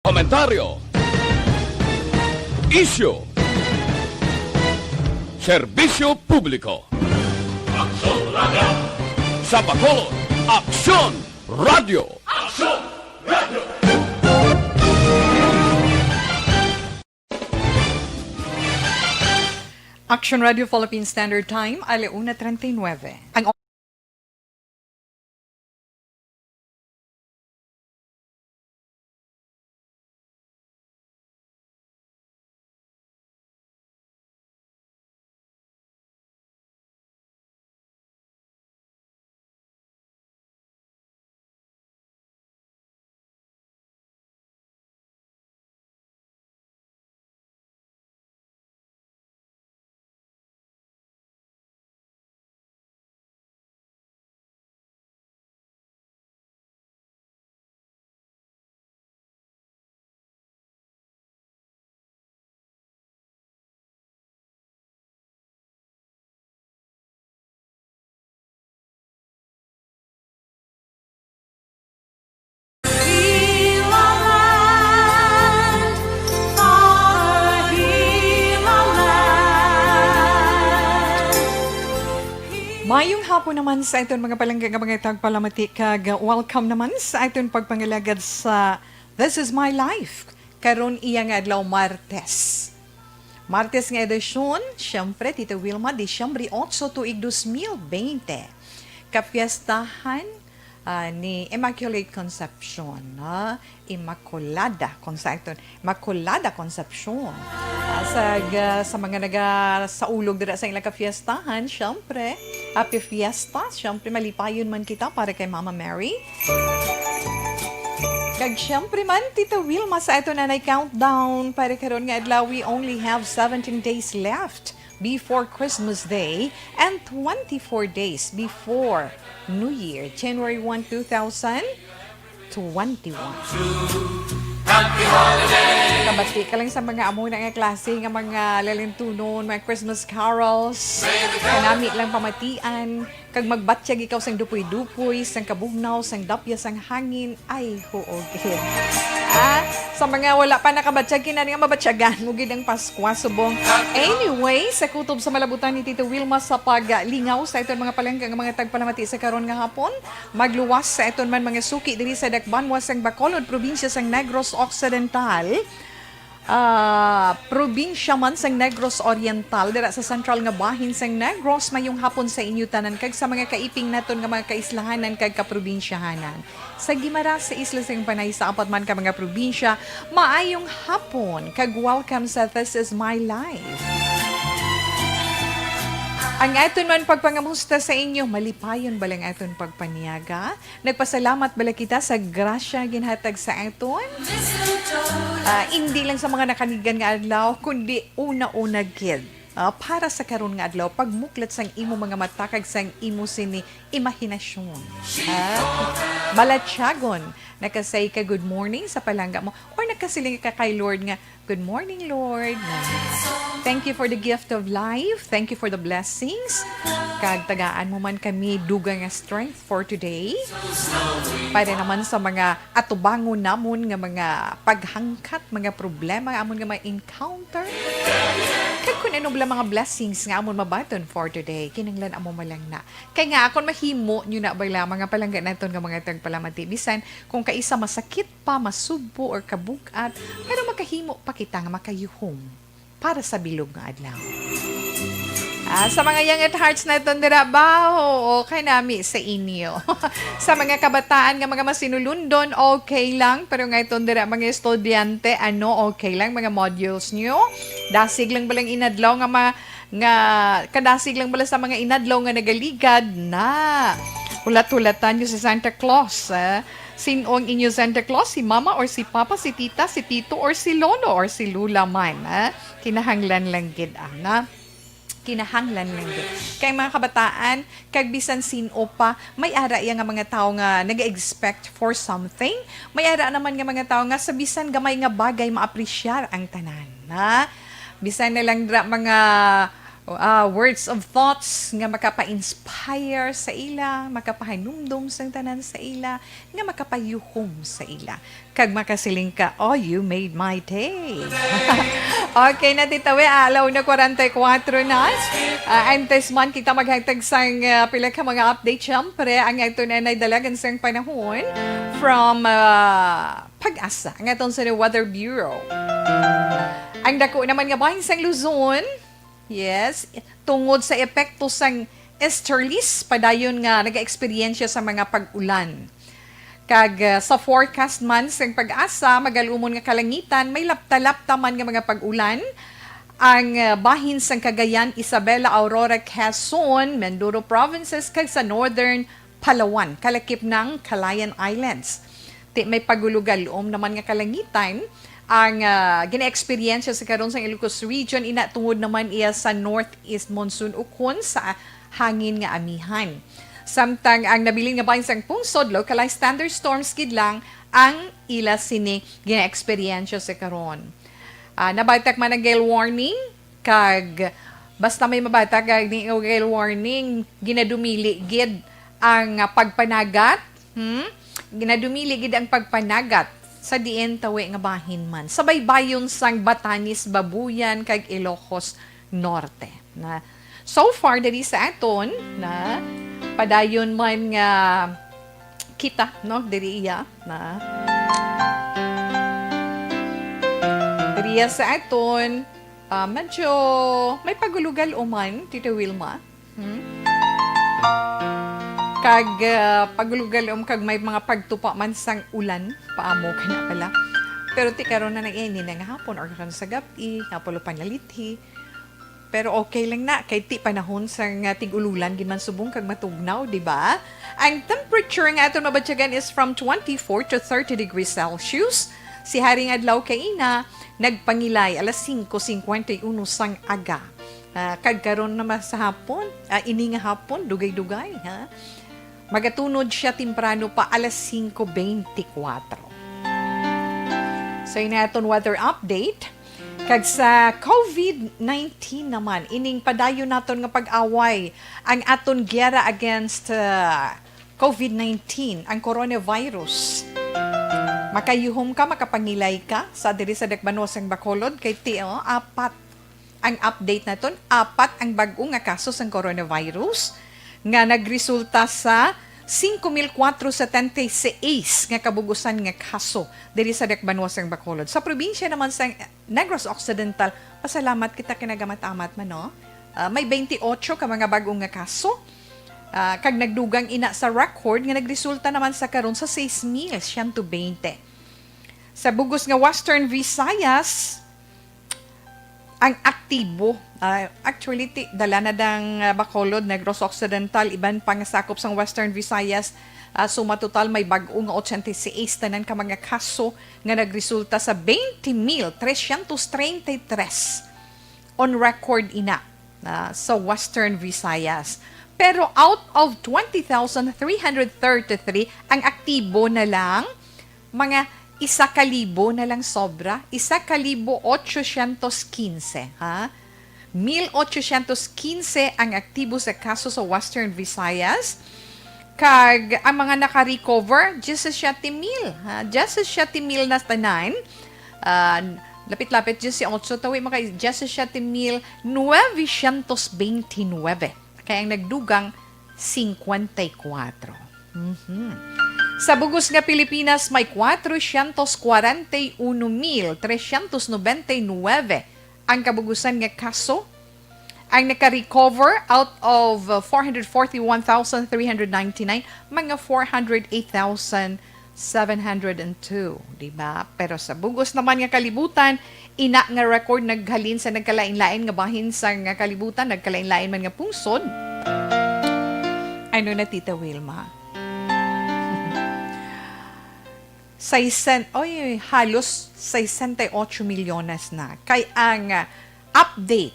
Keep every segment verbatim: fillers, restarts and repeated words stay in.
Komentaryo. Isyu. Serbisyo publiko. Aksyon Radio. Sa Bacolod, Aksyon Radio. Aksyon Radio. Action Radio Philippine Standard Time, ala una treinta y nueve. Ang Mayong hapon naman sa aton mga palangga nga mga tagpalamati, kag welcome naman sa aton pagpangalagad sa This Is My Life. Karon iya nga adlaw, Martes. Martes nga edisyon, siyempre, Tita Wilma, Disyembre otso, tuig dos mil bente. Kapiestahan, ah, ni Immaculate Concepcion, ah, Immaculada, kung sa aton, Immaculada Concepcion. Ah, sa, sa mga naga, sa ulog dira sa ilang kapiestahan, siyempre, happy fiesta. Siyempre, malipayon man kita para kay Mama Mary. Kag siyempre man, Tita Wilma, sa aton anay countdown para karon nga adlaw, we only have seventeen days left before Christmas Day and twenty-four days before New Year, January one, two thousand twenty-one. Kabati ka lang sa mga amo na nga klase nga mga lalintunon, mga Christmas carols. Kanami lang pamatian. Kag magbatyag ikaw sang dupoy-dupoy, sang kabugnaw, sang dapya, sang hangin. Ay, huog gid. Ah, sa mga wala pa nakabatyag, kinahanglan nga mabatyagan mo gid ang Paskwa subong. Anyway, sa kutob sa malabutan ni Tita Wilma sa paglingaw sa aton mga palangga nga mga tagpalamati sa karon nga hapon, magluwas sa aton man mga suki diri sa Dakbanwa sang Bacolod, probinsya sang Negros Occidental. Ah, probinsya man sang Negros Oriental, dira sa sentral nga bahin sang Negros, mayong hapon sa inyo tanan kag sa mga kaiping naton nga mga kaislahanan kag kaprobinsyahanan. Sa Guimaras, sa Isla sang Panay, sa apat man ka mga probinsya, maayong hapon kag welcome sa This Is My Life. Ang aton man pagpangamusta sa inyo, malipayon ba lang aton pagpaniaga? Nagpasalamat bala kita sa grasya ginhatag sa aton? Ah, indi lang sa mga nakaligiran nga adlaw, kundi una-una gid, ah, para sa karon nga adlaw, pagmuklat sang imo mga mata kag sang imo sini imahinasyon. Ah, balatyagon, nakasay ka good morning sa palangga mo, or nakasiling ka kay Lord nga, "Good morning, Lord. Thank you for the gift of life. Thank you for the blessings. Kag tagaan mo man kami dugang nga strength for today." Para naman sa mga atubangon namon nga mga paghangkat, mga problema nga amon nga ma-encounter. Kag kung ano bala mga blessings nga amon mabaton for today, kinahanglan amo man lang na. Kay nga, akon mahimo nyo na bala, mga palangga naton nga mga tagpalamati, bisan kung kaisa masakit pa, masugpo, or kabug-at, pero makahimo pa kita nga makayuhom para sa bilog nga adlaw. Ah, sa mga young at hearts naton dira, baho, okay nami sa inyo. Sa mga kabataan nga mga masinulundon, okay lang. Pero nga iton dira, mga estudyante, ano, okay lang, mga modules nyo. Dasig lang balang inadlaw nga ma-, nga kadasig lang bala sa mga inadlaw nga nagaligad na. Hulat-hulatan nyo si Santa Claus, eh. Sin-o ang inyo Santa Claus? Si mama or si papa, si tita, si tito, or si lolo, or si lula man, eh? Kinahanglan lang gid, ana. Kinahanglan lang gid. Kay mga kabataan, kag bisan sin-o pa, may ara iya nga mga tawo nga nag-expect for something. May ara naman nga mga tawo nga sa bisan gamay nga bagay, maapresyar ang tanan, ha? Bisan na lang dira mga, ah, words of thoughts nga makapa-inspire sa ila, makapahanumdom sang tanan sa ila, nga makapayuhom sa ila. Kag makasiling ka, "Oh, you made my day." Okay na, Tita Wi, ah, ala una kwarenta y kuwatro na. Ah, antes man kita maghatag sang, ah, pila ka mga update, syempre, ang ato na naidalagan sang panahon from, ah, Pag-asa, ang aton sa Weather Bureau. Ang dako naman nga bahin sang Luzon, yes, tungod sa epekto sang easterlies, padayon nga nagaeksperyensya sa mga pag-ulan. Kag, ah, sa forecast man sang Pag-asa, magalumon nga kalangitan, may lapta-lapta man nga mga pag-ulan ang, ah, bahin sang Cagayan, Isabela, Aurora, Quezon, Mindoro provinces, kag sa northern Palawan, kalakip ng Calayan Islands. Ti may pagulugalom naman nga kalangitan ang, ah, ginaeksperyensya sa karon sa Ilocos Region, ina tungod naman iya sa northeast monsoon ukon sa hangin nga amihan. Samtang ang nabilin nga bahin sang pungsod, localized thunderstorms gid lang ang ila sini ginaeksperyensya sa karon. Ah, nabatak man ang gale warning, kag basta may mabatak nga ni gale warning, ginadumili gid ang, ah, pagpanagat, hmm? Ginadumili gid ang pagpanagat sa diin tawi nga bahin man, sa baybayon sang Batanes, Babuyan, kag Ilocos Norte. Na, so far, diri sa aton, na, padayon man nga kita, no, diri iya, na, diri iya sa aton, ah, medyo may pagulugal uman, Tita Wilma. Hmm? Kag, ah, pagulugal um kag may mga pagtupa man sang ulan, paamo ka na pala. Pero ti karon na nag-ini na nga hapon or karon sa gab-i, nga pulo panalithi. Pero okay lang na, kay ti panahon sang tig-ululan gid man subong kag matugnaw, di ba? Ang temperature nga aton mabatyagan is from twenty-four to thirty degrees Celsius. Si Haring Adlaw kaina nagpangilay alas singko singkwenta y uno sang aga. Ah, kag karon naman sa hapon, ah, ini nga hapon, dugay-dugay, ha? Magatunod siya temprano pa alas singko beintikwatro. So, ini aton weather update. Kag sa covid nineteen naman, ining padayon naton nga pag-away, ang aton giyera against, uh, covid nineteen, ang coronavirus. Makayuhom ka, makapangilay ka sa diri sa Dakbanuas sang Bacolod, kay ti, oh, apat ang update naton, apat ang bag-o nga kaso sang coronavirus nga nagresulta sa singko mil kwatro setenta y seis nga kabugusan nga kaso diri sa Dakbanuas sang Bacolod. Sa probinsya naman sang Negros Occidental, pasalamat kita kay nagamat-amat man, no? Ah, may twenty-eight ka mga bag-o nga kaso, ah, kag nagdugang ina sa record nga nagresulta naman sa karon sa sais mil siyento bente. Sa bugos nga Western Visayas, ang aktibo, ah, actually, ti-, dala na dang, ah, Bacolod, Negros Occidental, iban pa nga sakop sang Western Visayas, ah, suma total may bag-o nga ochenta y seis tanan ka mga kaso nga nagresulta sa twenty mil trescientos treinta y tres on record ina, ah, sa Western Visayas. Pero out of twenty thousand three hundred thirty-three, ang aktibo na lang mga isa ka libo na lang sobra, isa ka libo otsosyentos kinse, ha? Mil otsosyentos kinse ang aktibo sa kaso sa Western Visayas, kag ang mga naka-recover, diyesisiete mil, ha? Diyesisiete mil na tanan, ah, lapit-lapit diyesiyotso, tawi maka diyesisiete mil nuwesyentos beintinuwebe. Kay ang nagdugang, singkwenta y kuwatro. Mhm. Sa bugos nga Pilipinas, may kwatrosyentos kwarenta y uno mil tresyentos nobenta y nuwebe ang kabugusan nga kaso. Ang naka-recover out of, uh, four hundred forty-one thousand three hundred ninety-nine, mga four hundred eight thousand seven hundred and two, di ba? Pero sa bugos naman nga kalibutan, ina nga record naghalin sa nagkalain-lain nga bahin sa nga kalibutan, nagkalain-lain man nga pungsod. Ano na, Tita Wilma? Saisen-, oy, halos sesenta y ocho milyones na. Kay ang, ah, update,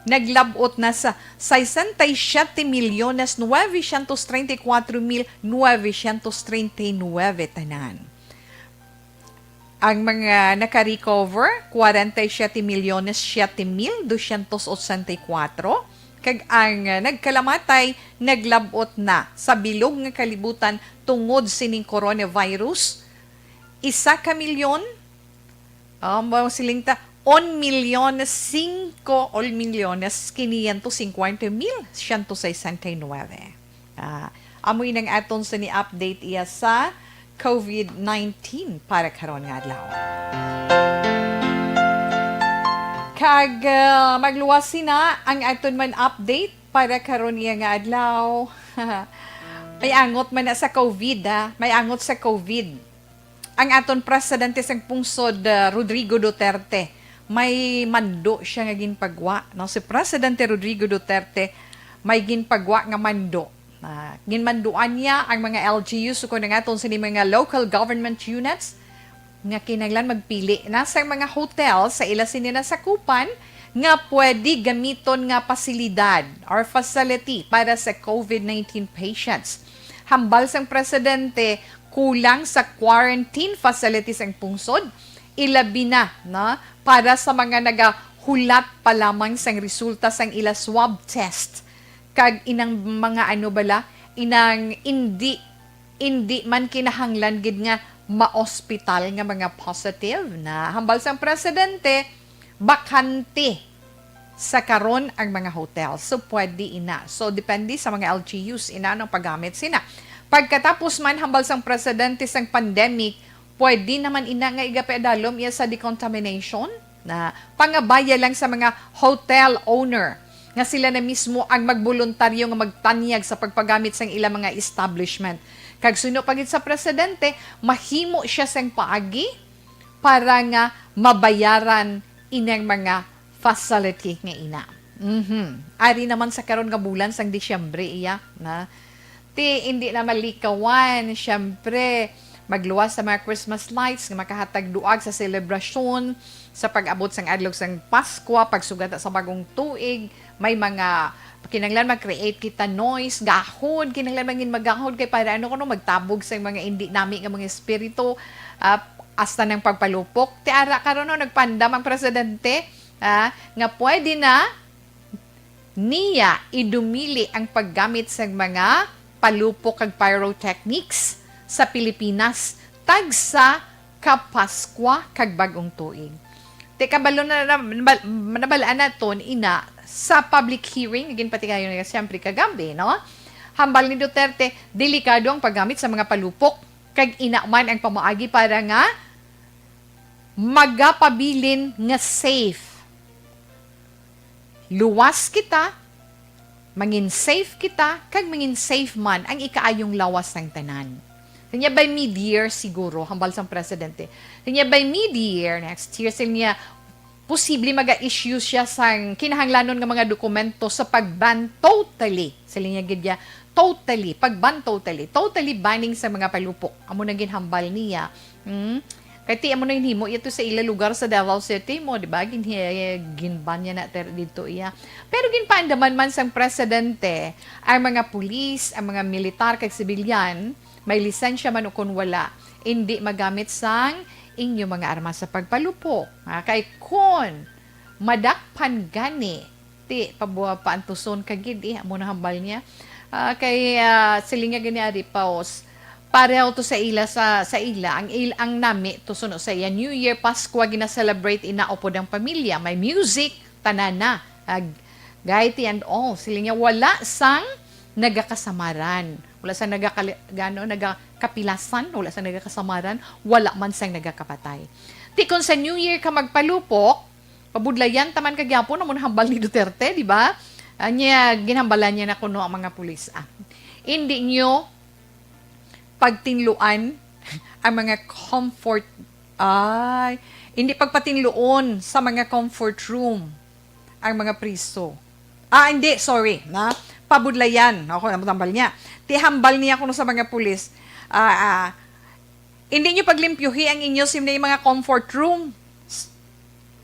naglab-ot na sa sesenta y siete milyones novecientos treinta y cuatro mil novecientos treinta y nueve tanan. Ang mga naka-recover, kwarenta y siyete milyones siyete mil dosyentos otsenta y kuwatro, kag ang, ah, nagkalamatay naglab-ot na sa bilog nga kalibutan tungod sining coronavirus, isa ka milyon, ah, mao siling ta, un milyon singko, un milyones quinientos cincuenta mil ciento sesenta y nueve. Ah, amo inang aton sini update iya sa COVID nineteen para karon nga adlaw. Kag, ah, magluwas sina ang aton man update para karon iya nga adlaw. May angot man na sa COVID, ah. May angot sa COVID. Ang aton presidente sang pungsod, ah, Rodrigo Duterte, may mando siya nga ginpagwa, no? Si Presidente Rodrigo Duterte may ginpagwa nga mando. Ah, ginmanduan niya ang mga L G Us, ukon ang aton sini mga local government units, nga kinahanglan magpili na sa mga hotel sa ila sini nasakupan nga pwede gamiton nga pasilidad or facility para sa COVID nineteen patients. Hambal sang presidente, kulang sa quarantine facilities ang pungsod, ilabi na, no, para sa mga nagahulat pa lamang sang resulta sang ila swab test. Kag inang mga ano bala, inang indi, indi man kinahanglan gid nga ma-ospital nga mga positive na. Hambal sang presidente, bakante sa karon ang mga hotel. So, pwede ina. So, depende sa mga L G Us, ina, anong paggamit sina. Pagkatapos man, hambal sang presidente sang pandemic, pwede naman ina nga igapadalom iya sa decontamination na pangabaya lang sa mga hotel owner nga sila na mismo ang magboluntaryo nga magtanyag sa pagpagamit sang ila mga establishment. Kag suno pa gid sa presidente, mahimo siya sang paagi para nga mabayaran inang mga facility nga ina. Mhm. Ari naman sa karon nga bulan sang Disyembre iya na. Ti, hindi na malikawan, syempre, magluwas sa mga Christmas lights nga makahatag duag sa selebrasyon sa pag-abot sang adlaw sang Paskwa, pagsugata sa bagong tuig, may mga kinahanglan mag-create kita noise, gahod, kinahanglan mangin magahod kay para ano kuno magtabog sa mga indi nami nga mga espiritu, ah, hasta nang pagpalupok. Ti ara karon, no, nagpaandam ang presidente, ah, nga pwede na niya idumili ang paggamit sang mga palupok kag pyrotechnics sa Pilipinas tagsa ka Paskwa kag Bag-ong Tuig. Ti kabalo na, na, nabal-, nabalaan naton ina sa public hearing nga ginpatigayon niya siyempre kagabi, no? Hambal ni Duterte, delikado ang paggamit sa mga palupok kag ina man ang pamaagi para nga magapabilin nga safe. Luwas kita, mangin safe kita, kag mangin safe man ang ikaayong lawas sang tanan. Kanya by mid-year siguro, hambal sang presidente. Kanya by mid-year next year, sila niya posible maga-issue siya sang kinahanglanon nga mga dokumento sa pag-ban totally. Sila niya gid ya, totally, pag-ban totally, totally banning sa mga palupok. Amo na ginhambal niya. Hmm? Kay ti amo na ginhimo ito sa ila lugar sa Davao City mo, di ba? Gin-, ginban niya na ter-, dito iya. Pero ginpaandaman man sang presidente ang mga pulis, ang mga militar kag sibilyan, may lisensya man o kon wala, indi magamit sang inyo mga armas sa pagpalupok. Ah, kay kon madakpan gani, ti, pabuwa paantuson ka gid, eh, amo na hambal niya. Ah, kay, ah, siling niya gani ari, Paos, pareho to sa ila, sa, sa ila, ang il-, ang nami to suno sa iya. New Year, Paskwa, gina-celebrate ina upod ang pamilya. May music, tanan na. Ah, gaiti and all. Siling niya, wala sang nagakasamaran. Wala sang nagakali-, gano, nagakapilasan, wala sang nagakasamaran, wala man sang nagakapatay. Ti, kung sa New Year ka magpalupok, pabudlayan ta man ka gyapon, amo na hambal ni Duterte, di ba? Anya, ginhambalan niya na kuno ang mga pulis, ah. Hindi nyo pagtinluan ang mga comfort, ay, hindi pagpatinluon sa mga comfort room ang mga priso. Ah, hindi, sorry, na pabudlayan. Ako, ang tambal niya. Ti hambal niya kuno sa mga pulis, ah, ah, hindi nyo paglimpyuhi ang inyo simnay mga comfort room.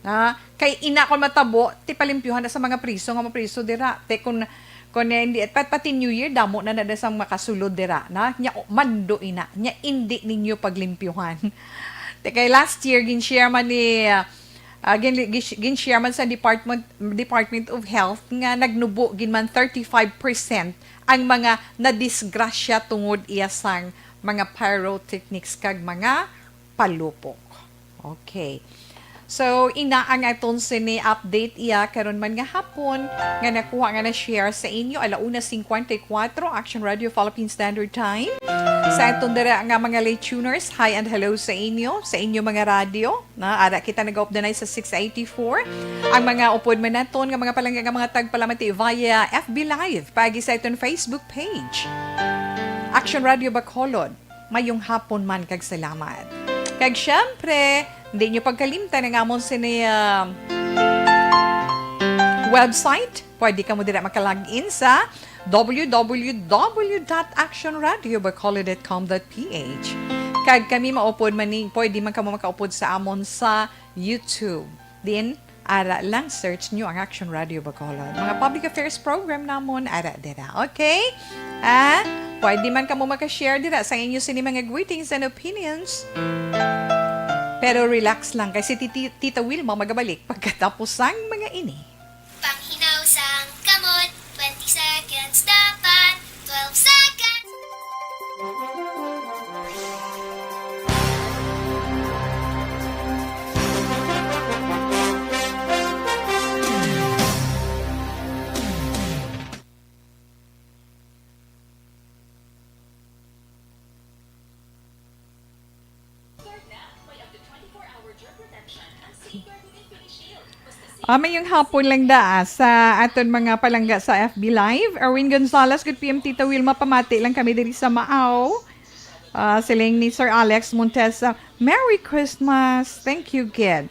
Na, kay ina kon matabo, ti palimpyuhan na sa mga priso nga mapriso dira. Ti kun, kun, eh, hindi, pat-, pati New Year, damo na na sang makasulod dira. Na, nya, o, mando ina, nya, hindi ninyo paglimpyuhan. Kay last year, gin-share man ni, ah, ah, gin-, gin-, gin-share man sa Department, Department of Health nga nagnubo gid man thirty-five percent ang mga nadisgrasya tungod iya sang mga pyrotechnics kag mga palupok. Okay. So, ina ang aton sini update iya karon man nga hapon nga nakuha nga na-share sa inyo, ala una cincuenta y cuatro, Action Radio Philippine Standard Time. Sa aton dira nga mga late tuners, hi and hello sa inyo, sa inyo mga radyo. Na, ara kita nag-updanay sa six eighty-four. Ang mga upod man naton nga mga palangga nga mga tagpalamati via F B Live, paagi sa aton Facebook page. Action Radio Bacolod. Mayong hapon man kag salamat. Kag syempre, hindi nyo pagkalimtan ang amon sini, ah, website. Pwede kamo dira maka-log in sa w w w dot action radio bacolod dot com dot p h. Kag kami maupod man ni, pwede man kamo makaupod sa amon sa YouTube. Din, ara lang, search nyo ang Action Radio Bacolod. Mga public affairs program namon, ara dira. Okay? Ah, pwede man kamo maka-share dira sa inyo sini mga greetings and opinions. Pero relax lang, kay si Titi-, Tita Wilma magabalik pagkatapos sang mga ini. Panghinaw sang kamot, twenty seconds dapat, twelve seconds. Ah, mayong hapon lang da, ah, sa aton mga palangga sa F B Live. Erwin Gonzalez, good P M, Tita Wilma, pamati lang kami diri sa Maaw. Ah, siling ni Sir Alex Montesa, "Merry Christmas." Thank you, gid.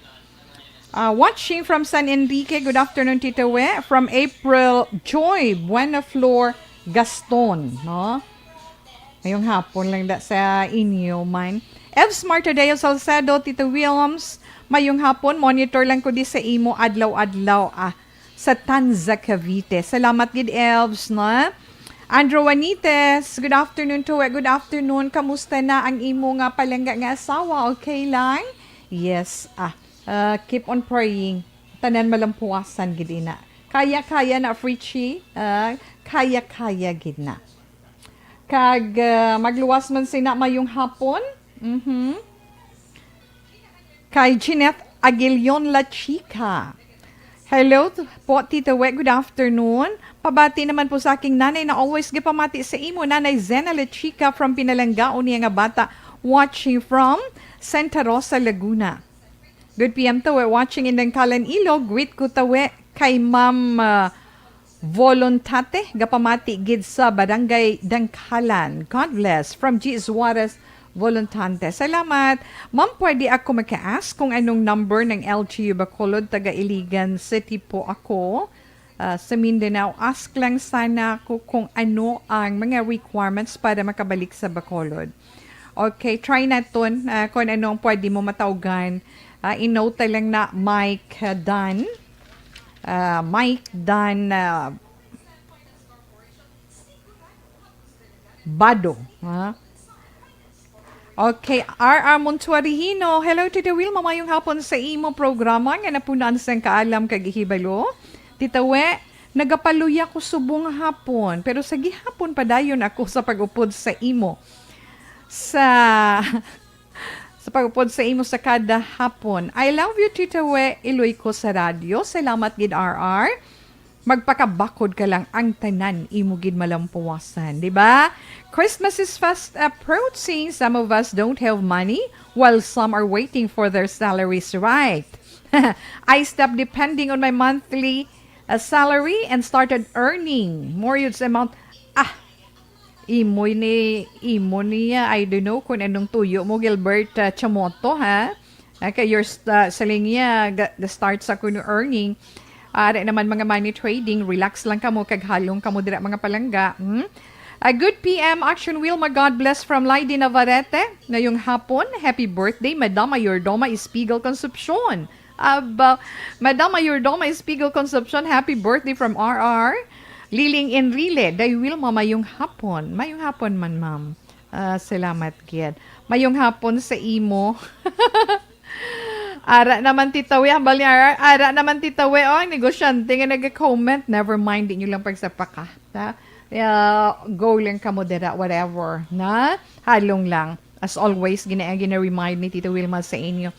Ah, watching from San Enrique, good afternoon, Tita We. From April Joy Buenaflor Gaston, no? Mayong hapon lang da sa inyo man. Evs Martadeo Salcedo, Tito Wilms, mayong hapon. Monitor lang ko di sa imo adlaw-adlaw, ah, sa Tanza, Cavite. Salamat gid, Evs, no? Andrew Juanites, good afternoon to, good afternoon. Kamusta na ang imo nga palangga nga asawa? Okay lang? Yes, ah, ah, keep on praying. Tanan malampuwasan gid ina. Kaya-kaya na, Fritchie. Ah, kaya-kaya gid na. Kag, ah, magluwas man sina mayong hapon. Mhm. Kay Jeanette Aguilion La Chica. Hello t-, po, Tita We. Good afternoon. Pabati naman po sa aking nanay na always gapamati sa imo, Nanay Zena La Chica from Pinalanggaon niya nga bata, watching from Santa Rosa, Laguna. Good P M, Tawe, watching in Dangkalan, Ilog. Greet ko, Tawe, kay Ma'am, ah, Voluntate, gapamati gid sa Barangay Dangkalan. God bless. From G Suarez Voluntate. Salamat. Ma'am, pwede ako maka-ask kung anong number ng L G U Bacolod, taga Iligan City po ako. Ah, sa Mindanao, ask lang sana ako kung ano ang mga requirements para makabalik sa Bacolod. Okay, try naton, ah, kung anong pwede mo matawgan. Ah, i-note lang na Mike, ah, Dan. Ah, Mike Dan, ah, Bado, ha? Okay, R R Montuarihino. Hello, Tita Wilma. Mayong hapon sa imo programa nga napunan sang kaalam kag hibalo. Tita We, nagapaluya ko subong hapon, pero sa gihapon padayon ako sa pag-upod sa imo. Sa, sa pag-upod sa imo sa kada hapon. I love you, Tita We. Iloy ko sa radyo. Salamat gid, R R. Magpakabakod ka lang, ang tanan imo gid malampuwasan, di ba? Christmas is fast approaching. Some of us don't have money, while some are waiting for their salaries, right? I stopped depending on my monthly, uh, salary and started earning more huge amount. Ah, imo ni, imo niya, I don't know kung anong tuyo mo, Gilbert, uh, Chamoto, ha? Okay, your st-, uh, sa linya, ga-, ga-start sa kuno earning. Ari naman mga money trading, relax lang kamo, kag halong kamo dira mga palangga. Hmm? A good P M, Action Wilma, God bless from Lady Navarrete. Ngayong hapon, happy birthday, Madam Mayordoma Espigal Concepcion. Aba, Madam Mayordoma Espigal Concepcion, happy birthday from R R. Liling Enrile, Day Wilma, mayong hapon. Mayong hapon man, ma'am. Ah, salamat gid. Mayong hapon sa imo. Ara naman, Tita Wi, hambal ni Ara, ara naman, Tita Wi, oh, ang negosyante nga nag-comment. Never mind, di nyo lang pagsapaka, ha? Yeah, go lang kamo dira, whatever, na? Halong lang. As always, gina-, gina-remind ni Tita Wilma sa inyo.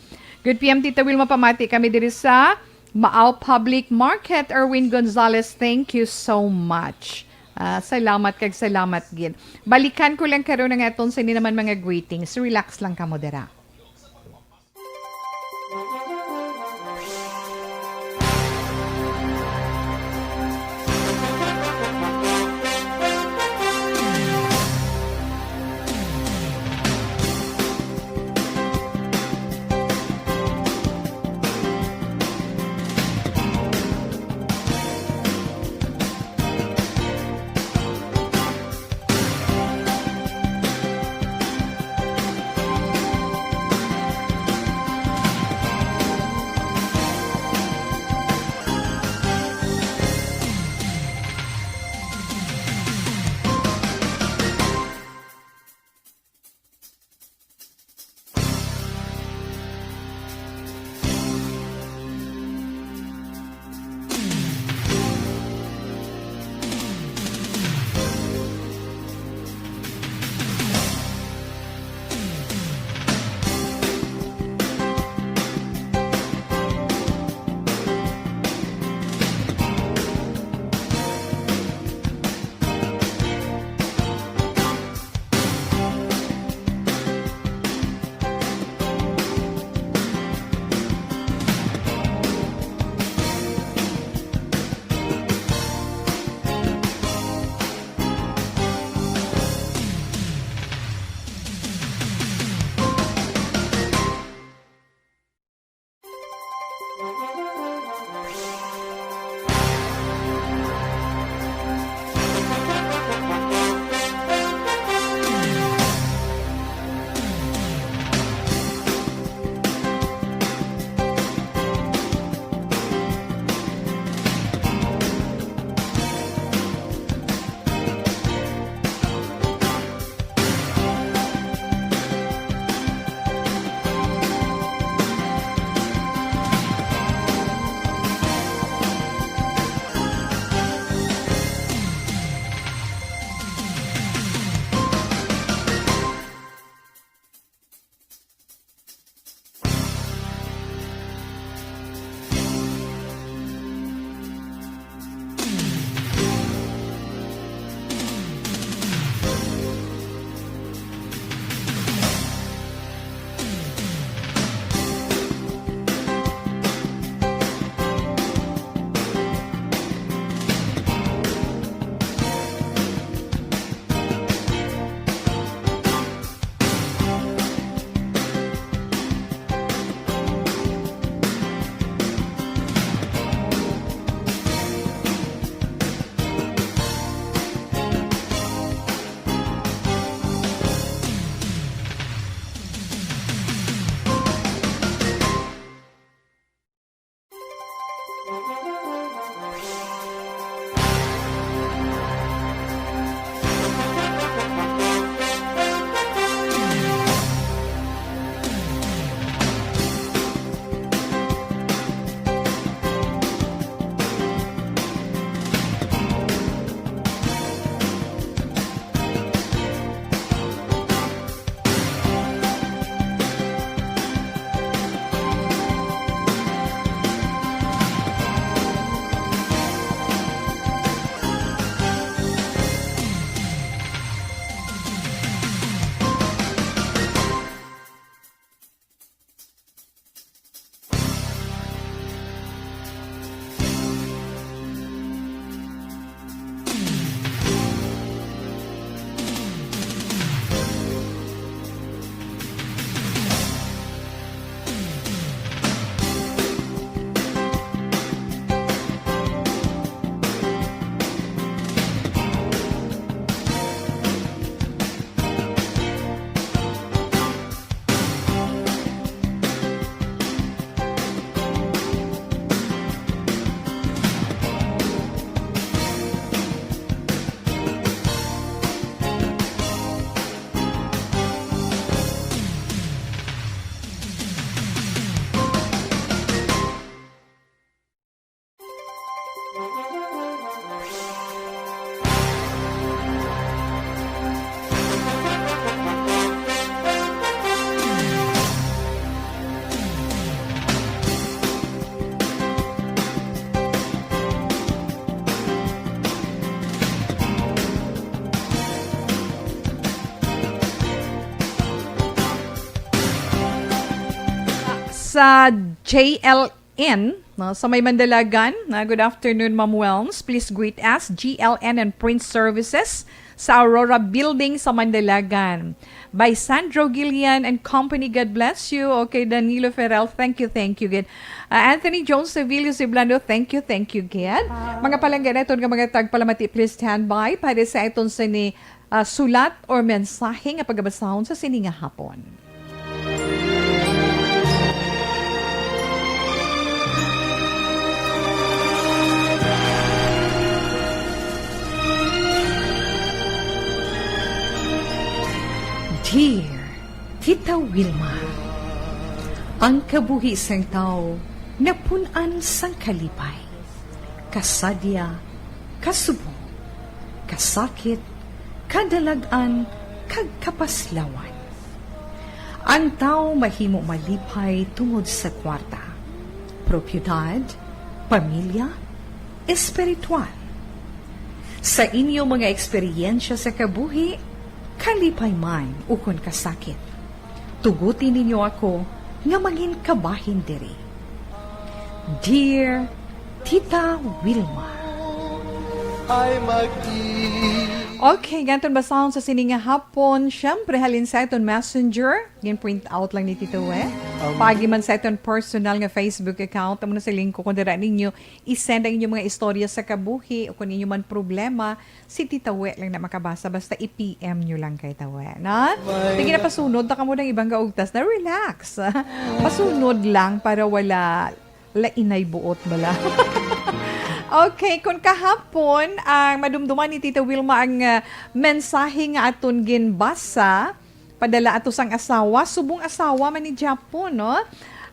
Good P M, Tita Wilma, pamati kami diri sa Maao Public Market. Erwin Gonzalez, thank you so much. Ah, salamat kag salamat gid. Balikan ko lang karon ang aton sini naman mga greetings. Relax lang kamo dira. Sa J L N, no, sa may Mandalagan, na, "Good afternoon, Ma'am Welms. Please greet us, G L N and Print Services sa Aurora Building sa Mandalagan. By Sandro Gillian and Company, God bless you." Okay, Danilo Ferrell, thank you, thank you, gid. Ah, Anthony Jones Sevillo Siblando, thank you, thank you, gid. Mga palangga naton nga mga tagpalamati, please stand by para sa aton sini, ah, sulat or mensahe nga pagabasahon sa sini nga hapon. Dear Tita Wilma, ang kabuhi sang tawo napun-an sang kalipay, kasadya, kasubong, kasakit, kadalag-an, kag kapaslawan. Ang tawo mahimo malipay tungod sa kwarta, propiedad, pamilya, espiritual. Sa inyo mga eksperyensya sa kabuhi, kalipay man ukon kasakit, tuguti ninyo ako nga mangin kabahin diri. Dear Tita Wilma. Ay mag-i- Okay, nga aton basahon sa sini nga hapon. Siyempre, halin sa aton messenger, gin-print out lang ni Tito, eh. Ang Paagi man sa aton personal nga Facebook account, amo na sa link ko kung dira ninyo i-send ang inyong mga istorya sa kabuhi o kung inyo man problema, si Tita We lang na makabasa. Basta i-P M nyo lang kay Tawe, na? May Sige na, pasunod na kamo ng ibang gaugtas na relax. Pasunod lang para wala lainay buot bala. Okay, kung kahapon, ang madumduman ni Tita Wilma ang, ah, mensahe nga aton ginbasa, padala ato sang asawa, subong asawa man ni Japon, no?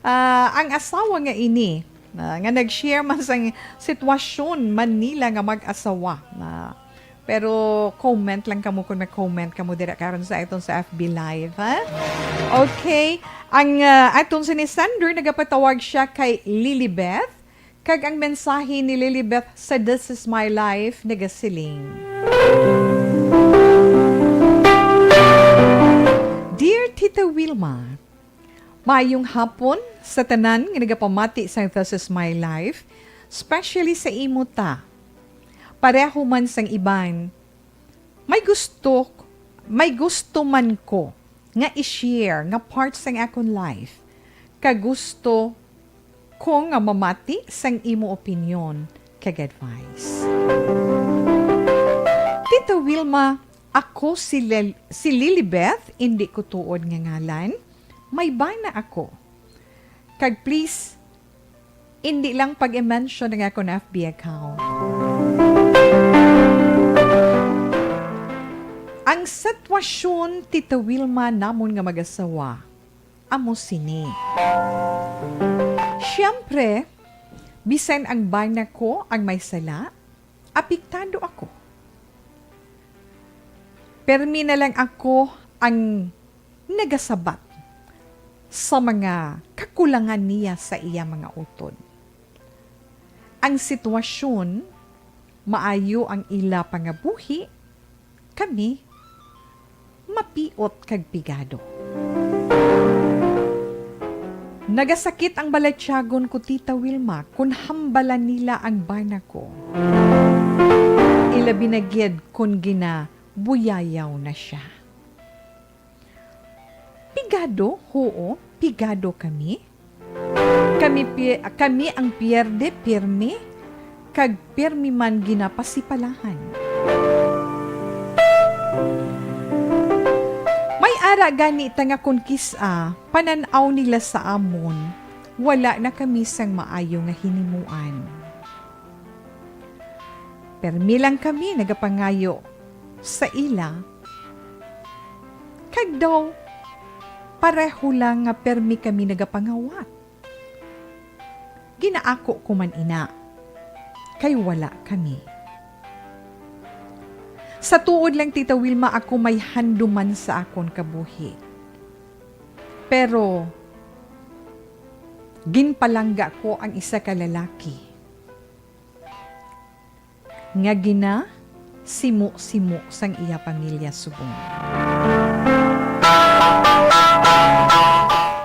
Ah, ang asawa nga ini, ah, nga nag-share man sang sitwasyon man nila nga mag-asawa. Ah, pero comment lang kamo kung may comment kamo dira karon sa aton sa F B Live, ha? Okay. Ang, ah, aton sini sender, nagapatawag siya kay Lilibeth. Kag ang mensahe ni Lilibeth sa This Is My Life nagasiling, "Dear Tita Wilma, maayong hapon sa tanan nga nagapamati sa This Is My Life, especially sa imo ta. Pareho man sang iban, may gusto, may gusto man ko nga i-share nga part sang akon life, kag gusto ko nga mamati sang imo opinyon kag advice." Tita Wilma, ako si Lel-, si Lilibeth, indi ko tuod nga ngalan. May bana ako. Kag please, indi lang pag-i-mention ang akon F B account. Ang sitwasyon, Tita Wilma, namon nga mag-asawa, amo sini. Siyempre, bisan ang bana ko ang may sala, apektado ako. Permi na lang ako ang nagasabat sa mga kakulangan niya sa iya mga utod. Ang sitwasyon, maayo ang ila pangabuhi, kami, mapiot kag pigado. Nagasakit ang balatyagon ko, Tita Wilma, kun hambalan nila ang bana ko. Ilabi na gid kun ginabuyayaw na sia. Pigado, huo, pigado kami. Kami pi-, kami ang pierde pirmi, kag pirmi man ginapasipalahan. May ara gani ta nga kon kis-a panan-aw nila sa amon, wala na kami sang maayo nga hinimuan. Permi lang kami nagapangayo sa ila, kag daw pareho lang nga permi kami nagapangawat. Ginaako ko man ina, kay wala kami. Sa tuod lang, Tita Wilma, ako may handuman sa akon kabuhi. Pero ginpalangga ko ang isa ka lalaki nga ginasimo-simo sang iya pamilya subong.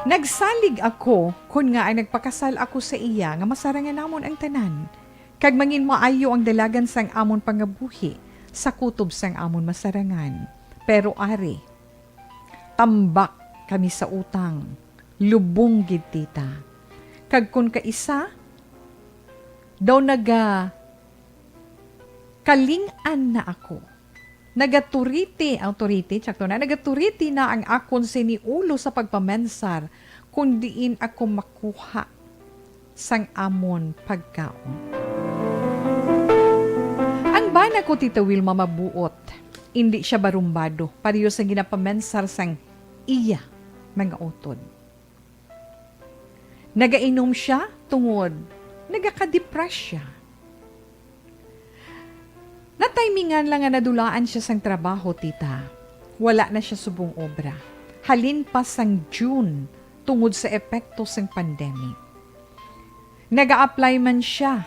Nagsalig ako kon ngaa nagpakasal ako sa iya nga masarangan namon ang tanan, kag manginmaayo ang dalagan sang amon pangabuhi sa kutob sang amon masarangan. Pero ari, tambak kami sa utang, lubong gid, tita. Kag kon kaisa daw naga kaling-an na ako. Nagaturiti, ang turiti, tsakto na, nagaturiti na ang akon sini ulo sa pagpamensar kon diin ako makuha sang amon pagkaon. Ang bana ko, Tita Wilma, mabuot. Indi siya barumbado, pareho sang ginapamensar sang iya mga utod. Nagainom siya tungod nagakadepress siya. Natimingan lang nga nadulaan siya sang trabaho, tita. Wala na siya subong obra. Halin pa sang June, tungod sa epekto sang pandemic. Naga-apply man siya.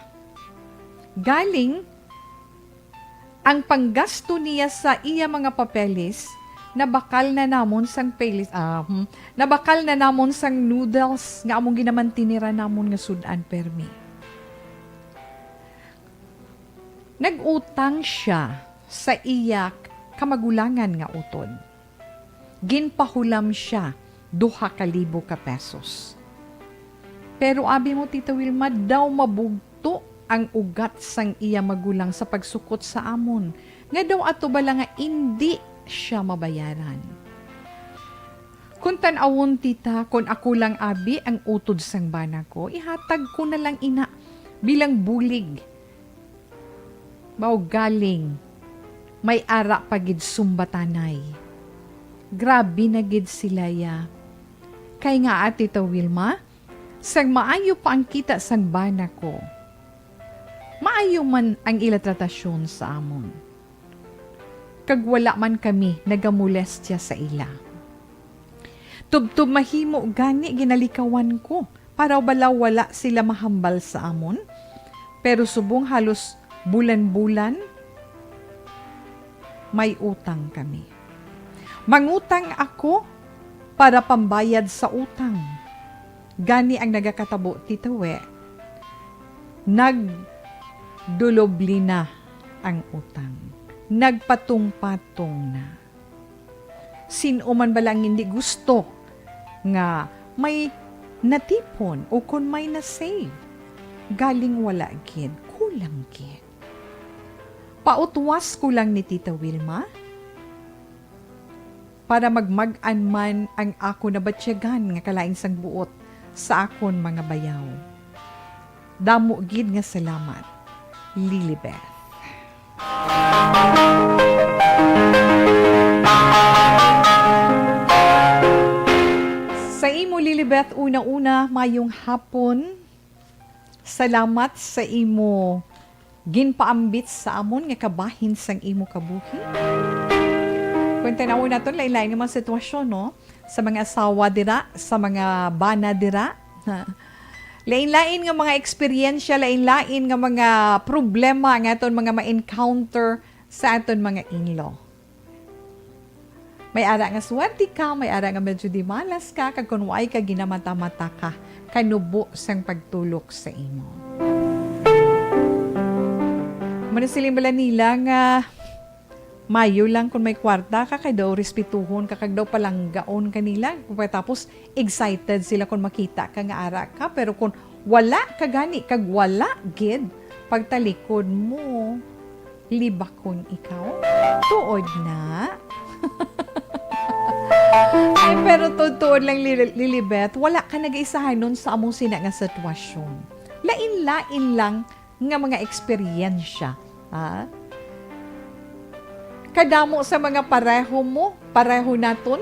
Galing ang panggasto niya sa iya mga papeles, nabakal na namon sang papeles, ah, hmm, nabakal na namon sang noodles nga among ginamantinira namon nga sud-an permi. Nag-utang siya sa iya kamagulangan nga utod. Ginpahulam sia duha ka libo ka pesos. Pero abi mo, Tita Wilma, daw mabugto ang ugat sang iya magulang sa pagsukot sa amon, nga daw ato bala nga indi sia mabayaran. Kung tan-awon, tita, kon ako lang abi ang utod sang bana ko, ihatag ko na lang ina bilang bulig. Mao galing, may ara pa gid sumbatanay. Grabe na gid sila, ya. Kay nga, Tita Wilma, sang maayo pa ang kita sang bana ko, maayo man ang ila tratasyon sa amon. Kag wala man kami nagamolestya sa ila. Tubtob mahimo gani ginalikawan ko para bala wala sila mahambal sa amon, pero subong halos bulan-bulan, may utang kami. Mangutang ako para pambayad sa utang. Gani ang nagakatabo, Tita We, nagdulobli na ang utang. Nagpatungpatong na. Sin-o man bala ang hindi gusto nga may natipon o kon may na-save? Galing wala gid, kulang gid. Pautwas ko lang ni Tita Wilma para magmag-an man ang ako nabatyagan nga kalain sang buot sa akon mga bayaw. Damo gid nga salamat, Lilibeth. Sa imo, Lilibeth, una-una, mayong hapon. Salamat sa imo ginpaambit sa amon nga kabahin sang imo kabuhi. Kung tan-awon naton, lain-lain nga mga sitwasyon, no? Sa mga asawa dira, sa mga bana dira. Lain-lain nga mga eksperyensya, lain-lain nga mga problema nga aton mga ma-encounter sa aton mga in-law. May ara nga swerte ka, may ara nga medyo di malas ka, kag kon waay ka, ginamata-mata ka, kanubo sang pagtulok sa imo. Manasiling bala nila nga mayo lang kung may kwarta ka, kay daw respetuhon ka, kag daw palanggaon ka nila. Tapos, excited sila kung makita ka nga ara ka. Pero kung wala ka gani, kag wala gid, pagtalikod mo, libakon ikaw. Tuod na. Ay, pero tuod-tuod lang, Lil-, Lilibet, wala ka nagaisahanon sa among sina nga sitwasyon. Lain-lain lang nga mga eksperyensya, ha? Kadamo sa mga pareho mo, pareho naton,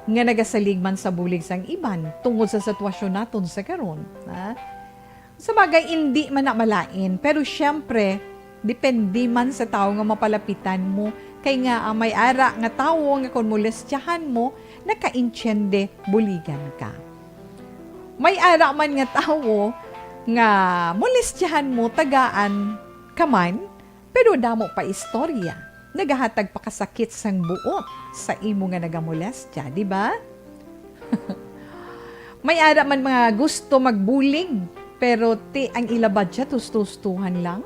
nga nagasalig man sa bulig sang iban tungod sa sitwasyon naton sa karon, ha? Sa bagay, indi man na malain, pero siyempre, depende man sa tawo nga mapalapitan mo, kay nga, ah, may ara nga tawo nga kon molestyahan mo, nakaintiende, buligan ka. May ara man nga tawo nga molestyahan mo, tagaan ka man, pero damo pa istorya, nagahatag pa kasakit sang buot sa imo nga nagamolestya, di ba? May ara man mga gusto magbulig, pero ti ang ila budget husto-hustohan lang.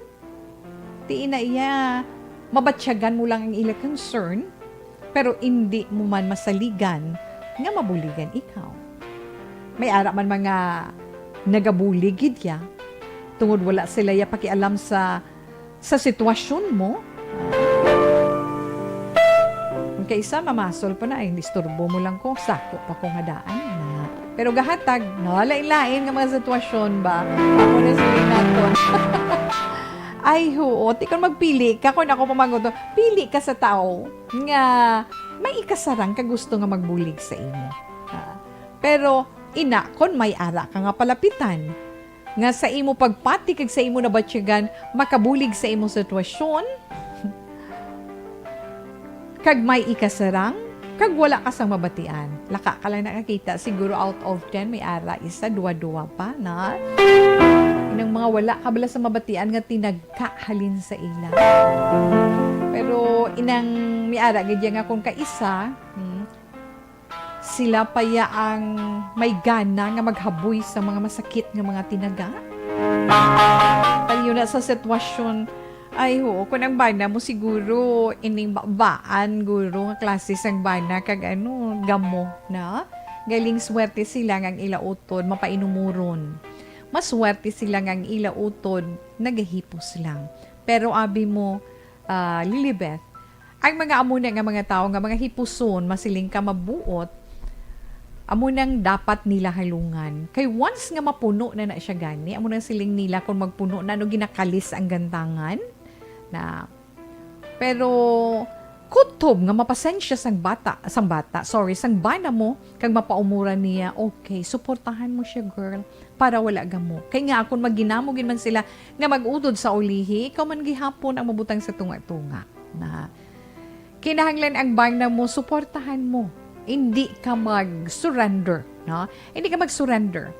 Ti ina iya, mabatyagan mo lang ang ila concern, pero indi mo man masaligan nga mabuligan ikaw. May ara man mga nagabulig gid ya, tungod wala sila ya pakialam sa sa sitwasyon mo. Kung kaisa, mamasol pa na, "Ay, istorbo mo lang ko, sako pa ko nga daan na." Pero gahatag, no, lain-lain nga mga sitwasyon ba? Ako na sige naton. Ay, huo. Ti kon magpili ka, kung ako pa maguto, pili ka sa tao nga may ikasarang ka gusto nga magbulig sa imo. Ah, pero, ina, kon may ara ka nga palapitan, nga sa imo pagpati kag sa imo nabatyagan makabulig sa imo sitwasyon, kag may ikasarang, kag wala ka sang mabatian. Laka ka lang nakakita, siguro out of ten, may ara isa, duwa-duwa pa, na? Inang mga wala ka bala sa mabatian nga tinagka halin sa ila. Pero inang may ara gid ya nga kung kaisa, hmm, sila pa ya ang may gana nga maghaboy sa mga masakit nga mga tinaga. Paliw na sa sitwasyon, ay, oo, kung ang bana mo siguro, ining babaan, guro, nga klase sang bana, kag ano, gamo, na? Galing swerte sila nga ang ila utod, mapainumuron. Maswerte sila nga ang ila utod, nagahipos lang. Pero abi mo, ah, Lilibeth, ang mga amo na nga mga tawo nga mga hipuson, masiling ka mabuot, amo nang dapat nila halungan. Kay once nga mapuno na na siya gani, amo nang siling nila kung magpuno na, no, ginakalis ang gantangan na. Pero kutob nga mapasensya sang bata, sang bata, sorry, sang bana mo, kag mapaumuran niya, okay, suportahan mo siya, girl, para wala gamo. Kay nga, kung magginamo gid man sila nga mag-utod sa ulihi, ikaw man gihapon ang mabutang sa tunga-tunga. Na, kinahanglan ang bana mo, suportahan mo. Hindi ka mag-surrender, no? Hindi ka mag-surrender.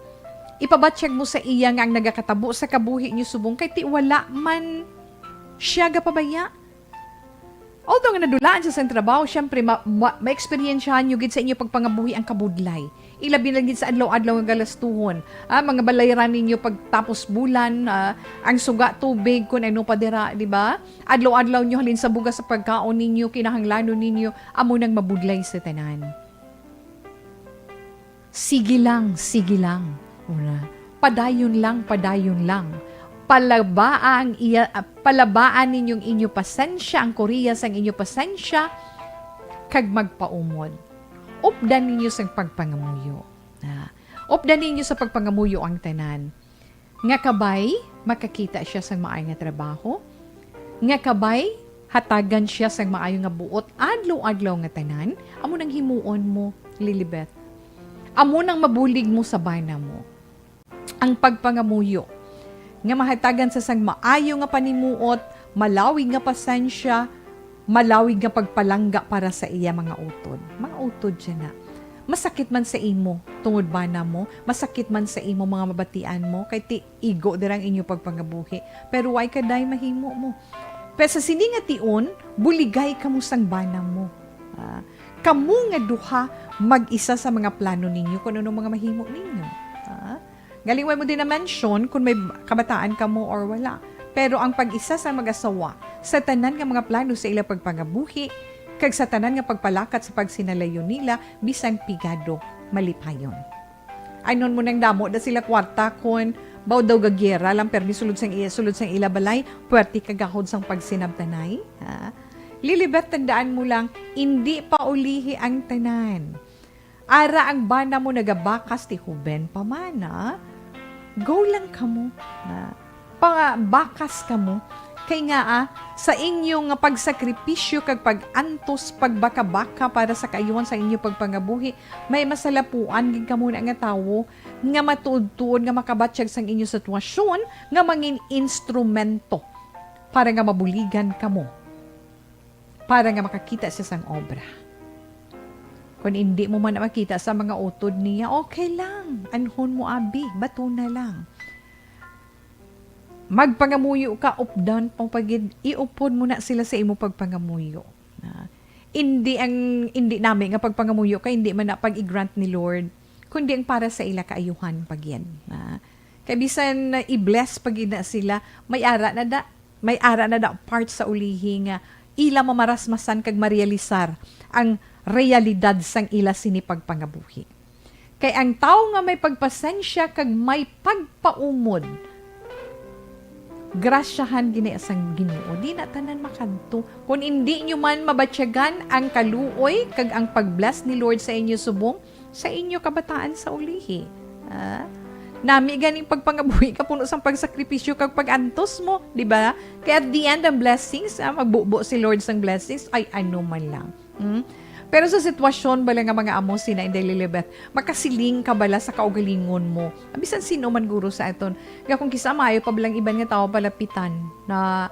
Ipabatyag mo sa iya nga ang nagakatabo sa kabuhi niyo subong kay ti wala man siya gapabaya. Although nga nadulaan siya sa trabaho, syempre, ma-, ma-, ma-eksperyensyahan niyo gid sa inyo pagpangabuhi ang kabudlay. Ilabi lang gid sa adlaw-adlaw nga galastuhon. Ah, mga balayran ninyo pagtapos bulan, ah, ang suga tubig, kun ano pa dira, di ba? Adlaw-adlaw nyo halin sa bugas sa pagkaon ninyo, kinahanglanon ninyo, amo nang mabudlay sa tanan. Sige lang, sige lang. Una, padayon lang, padayon lang. Palabaa ang iya, ah, palabaan ninyong inyo pasensya, ang kuriya sang inyo pasensya, kag magpaumod. Updan ninyo sang pagpangamuyo. Ah, updan ninyo sa pagpangamuyo ang tanan. Nga kabay, makakita siya sang maayo nga trabaho. Nga kabay, hatagan siya sang maayo nga buot adlaw-adlaw nga tanan. Amo nang himuon mo, Lilibeth. Amo nang mabulig mo sa bana mo. Ang pagpangamuyo nga mahatagan sa sang maayo nga panimuot, malawig nga pasensya, malawig nga pagpalangga para sa iya mga utod. Mga utod siya na. Masakit man sa imo, tungod bana mo, masakit man sa imo mga mabatian mo, kay ti igo dira ang inyo pagpangabuhi. Pero way ka day mahimo mo. Pero sa sini nga tion, buligay kamo sang bana mo. Ah, kamo nga duha mag-isa sa mga plano ninyo kung ano mga mahimo ninyo. Ah, galing way mo din na-mention kung may kabataan kamo or wala. Pero ang pag-isa sa mag-asawa sa tanan nga mga plano sa ila pagpangabuhi kag sa tanan nga pagpalakat sa pagsinalayon nila, bisan pigado, malipayon. Aynon mo nang damo da sila kwarta kon baw daw gagyera lang, permi sulod sang iya, sulod sang ila balay, puwerte kagahod sang pagsinabtanay, ha? Lilibet, tandaan mo lang, indi pa ulihi ang tanan. Ara ang bana mo nagabakas ti huben pa man, ha? Go lang kamo, ha? Pangabakas kamo. Kay nga, ah, sa inyo nga pagsakripisyo kag pag-antos, pagbaka-baka para sa kaayuhan sa inyo pagpangabuhi, may masalapuan gid kamo na nga tawo nga matuod-tuod nga makabatyag sang inyo sitwasyon nga mangin instrumento para nga mabuligan kamo, para nga makakita siya sang obra. Kon indi mo man makita sa mga utod niya, okay lang. Anhon mo, abi, bato na lang. Magpangamuyo ka, updan pa pa gid, iupod mo na sila sa imo pagpangamuyo. Na, indi ang, indi nami nga pagpangamuyo kay indi man na pag-i-grant ni Lord. kundi ang para sa ila kaayuhan pa gid. Ah, kay bisan i-bless pa gid na sila, may ara na da, may ara na da part sa ulihi nga ila mamarasmasan kag marealisar ang realidad sang ila sini pagpangabuhi. Kay ang tawo nga may pagpasensya kag may pagpaumod, grasyahan gid na sang Ginoo. Di na tanan makadto. Kun indi nyo man mabatyagan ang kaluoy kag ang pag-bless ni Lord sa inyo subong, sa inyo kabataan sa ulihi. Ah, nami ganing pagpangabuhi ka puno sang pagsakripisyo kag pag-antos mo, di ba? Kay at the end, ang blessings, ah, magbubo si Lord sang blessings, ay ano man lang. Hmm? Pero sa sitwasyon bala nga mga amo sina Inday Lilibeth, makasiling ka bala sa kaugalingon mo? Bisan sino man guro sa aton. Nga kung kisa maayo pa balang iban nga tawo palapitan na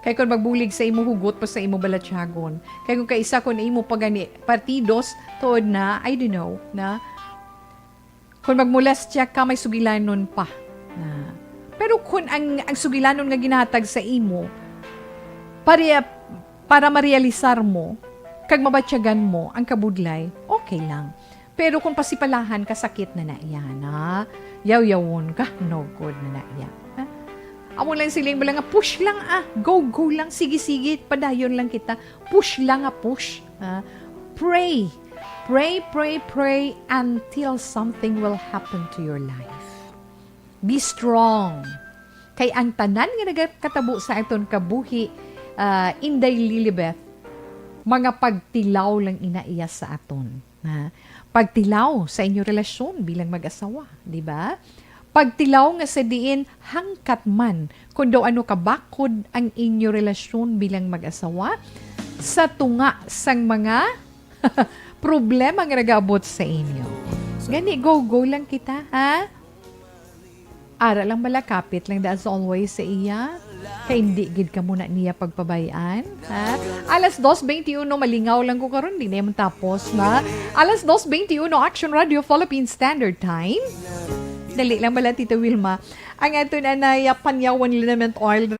kay kon magbulig sa imo, hugot pa sa imo balatyagon. Kay kung kaisa kon imo pa gani partidos, tuod na, I don't know, na kon magmolestya ka, may sugilanon pa. Na. Pero kung ang, ang sugilanon nga ginahatag sa imo, pare, para marealisar mo, kag mabatyagan mo ang kabudlay, okay lang. Pero kung pasipalahan ka, sakit na na iya, na yaw-yawon ka, no good na na iya. Ha? Amo lang siling mo lang nga, "Push lang ah, go, go lang, sige, sige, padayon lang kita." Push lang nga, push. Ha? Pray. Pray, pray, pray until something will happen to your life. Be strong. Kay ang tanan nga nagakatabo sa aton kabuhi, ah, Inday Lilibeth, mga pagtilaw lang ina iya sa aton. Ha? Pagtilaw sa inyo relasyon bilang mag-asawa, di ba? Pagtilaw nga sa diin hangkat man kung daw ano kabakod ang inyo relasyon bilang mag-asawa sa tunga sang mga problema nga nagaabot sa inyo. Gani, go, go lang kita, ha? Ara lang malakapit lang da as always sa iya. Kay hindi gid ka muna niya pagpabay-an, ha? Alas dos veintiuno, malingaw lang ko karon, di na yung tapos na. Alas dos veintiuno, Action Radio Philippine Standard Time. Dali lang bala, Tita Wilma. Ang aton anay, ah, panyawan liniment oil.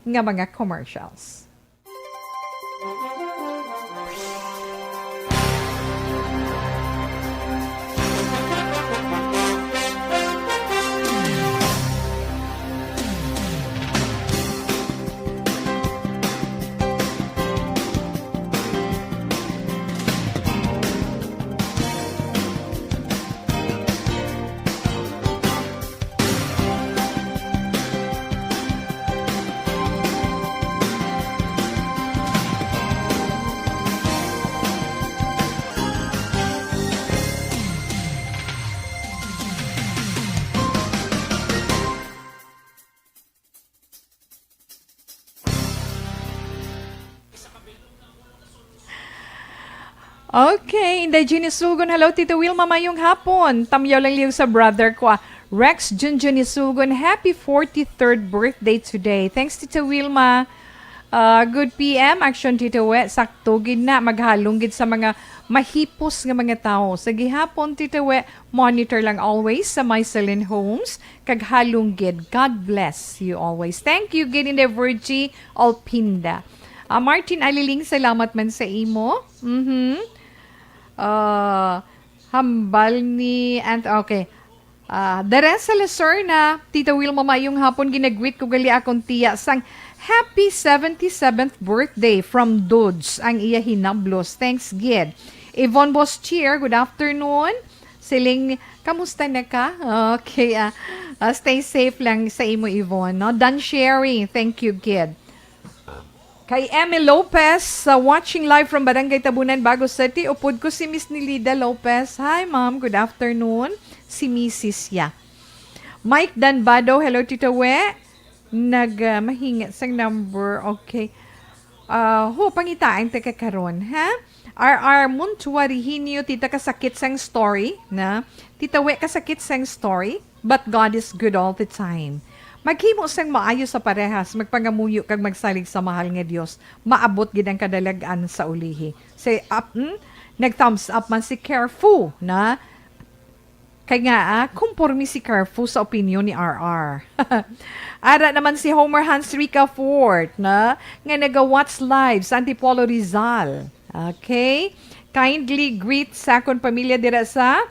Nga mga commercials. Okay, Inday Jeannie Sugon. Hello, Tita Wilma. Mayong hapon. Tamyaw lang liyo sa brother ko, ah. Rex Junjun Isugon. Happy forty-third birthday today. Thanks, Tita Wilma. Ah, good P M, Action Tita We. Sakto gid na. Maghalong gid sa mga mahipos nga mga tao. Sa gihapon, Tita We, monitor lang always sa My Celine Homes. Kag halong gid. God bless you always. Thank you gid, Inday Virgie Alpinda. Ah, Martin Aliling, salamat man sa imo. Mhm. Ah, hambal ni Ant-, okay. Ah, Dere Salazar na, Tita Wilma, mayong hapon, ginagwit ko gali akong tiya sang happy seventy-seventh birthday from Dudes, ang iya hinablos. Thanks gid. Yvonne Bostier, good afternoon. Siling, kamusta na ka? Okay, ah. Ah, stay safe lang sa imo, Yvonne, no? Done sharing. Thank you, kid. Kay Emmy Lopez, sa watching live from Barangay Tabunan, Bago City, upod ko si Miss Nilida Lopez. Hi, ma'am. Good afternoon. Si Misis ya. Mike Danbado, hello, Tito We. Nag, ah, mahingit sang number. Okay. Ah, ho, pangitaan ta ka karon, ha? R R Muntuarihinio, tita, kasakit sang story, na? Tita We, kasakit sang story, but God is good all the time. Maghimo sang maayo sa parehas, magpangamuyo kag magsalig sa mahal nga Dios, maabot gid ang kadalag-an sa ulihi. Say up, hmm? Nag-thumbs up man si Careful, na? Kay nga, ah, kumporme si Careful sa opinyon ni R R. Ara naman si Homer Hans Rica Fort, na, nga naga-watch live sa Antipolo, Rizal. Okay? Kindly greet sa akon pamilya dira sa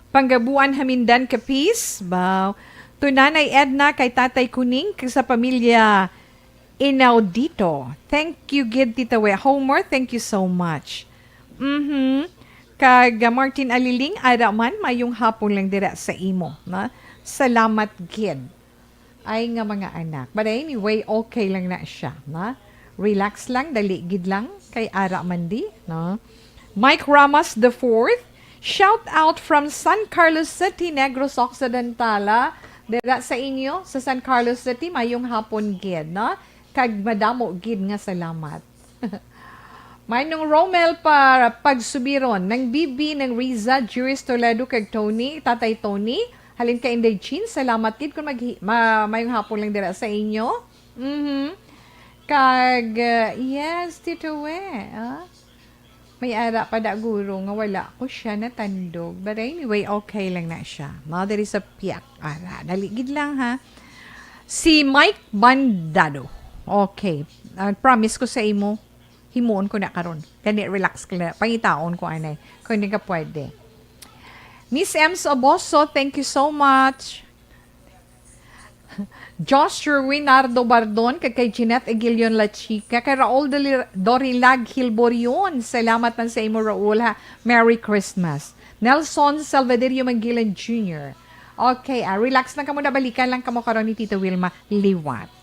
Panggabuan, Hamindan, Capiz. Baw. To Nanay Edna, kay Tatay Kuning, kag sa pamilya Inaudito. Thank you gid, Tita We. Homer, thank you so much. Mhm. Kag, ah, Martin Aliling, ara man, mayong hapon lang dira sa imo, na? Salamat gid. Ay nga mga anak. But anyway, okay lang na siya, na? Relax lang, dali gid lang, kay ara man di, no? Mike Ramas the fourth, shout out from San Carlos City, Negros Occidental, ah. Dira sa inyo, sa San Carlos City, mayong hapon gid, no? Kag madamo gid nga salamat. Manong Romel pa pagsubiron, Nang Bibi, Nang Riza, Juris Toledo, kag Tony, Tatay Tony, halin kay Inday Chin, salamat gid kung maghi-, ma-, mayong hapon lang dira sa inyo. Mhm. Kag, uh, yes, Tito We, ah. May ara pa da guro nga wala ko siya natandog. But anyway, okay lang na siya. Mao diri sa piyak. Ara, dali gid lang, ha. Si Mike Bandado. Okay. Ah, promise ko sa imo, himuon ko na karon. Gani, relax ka na. Pangitaon ko, anay. Kung hindi ka pwede. Miss Ems Oboso, thank you so much. Josh Ruinardo Bardon, kag kay Jeanette Egilion La Chica, kay Raul Doli-, Dorilag Hilborion. Salamat man sa imo, Raul, ha. Merry Christmas. Nelson Salvadorio Mangilan Junior. Okay, ah, relax lang kamo, nabalikan lang kamo karon ni Tita Wilma liwat.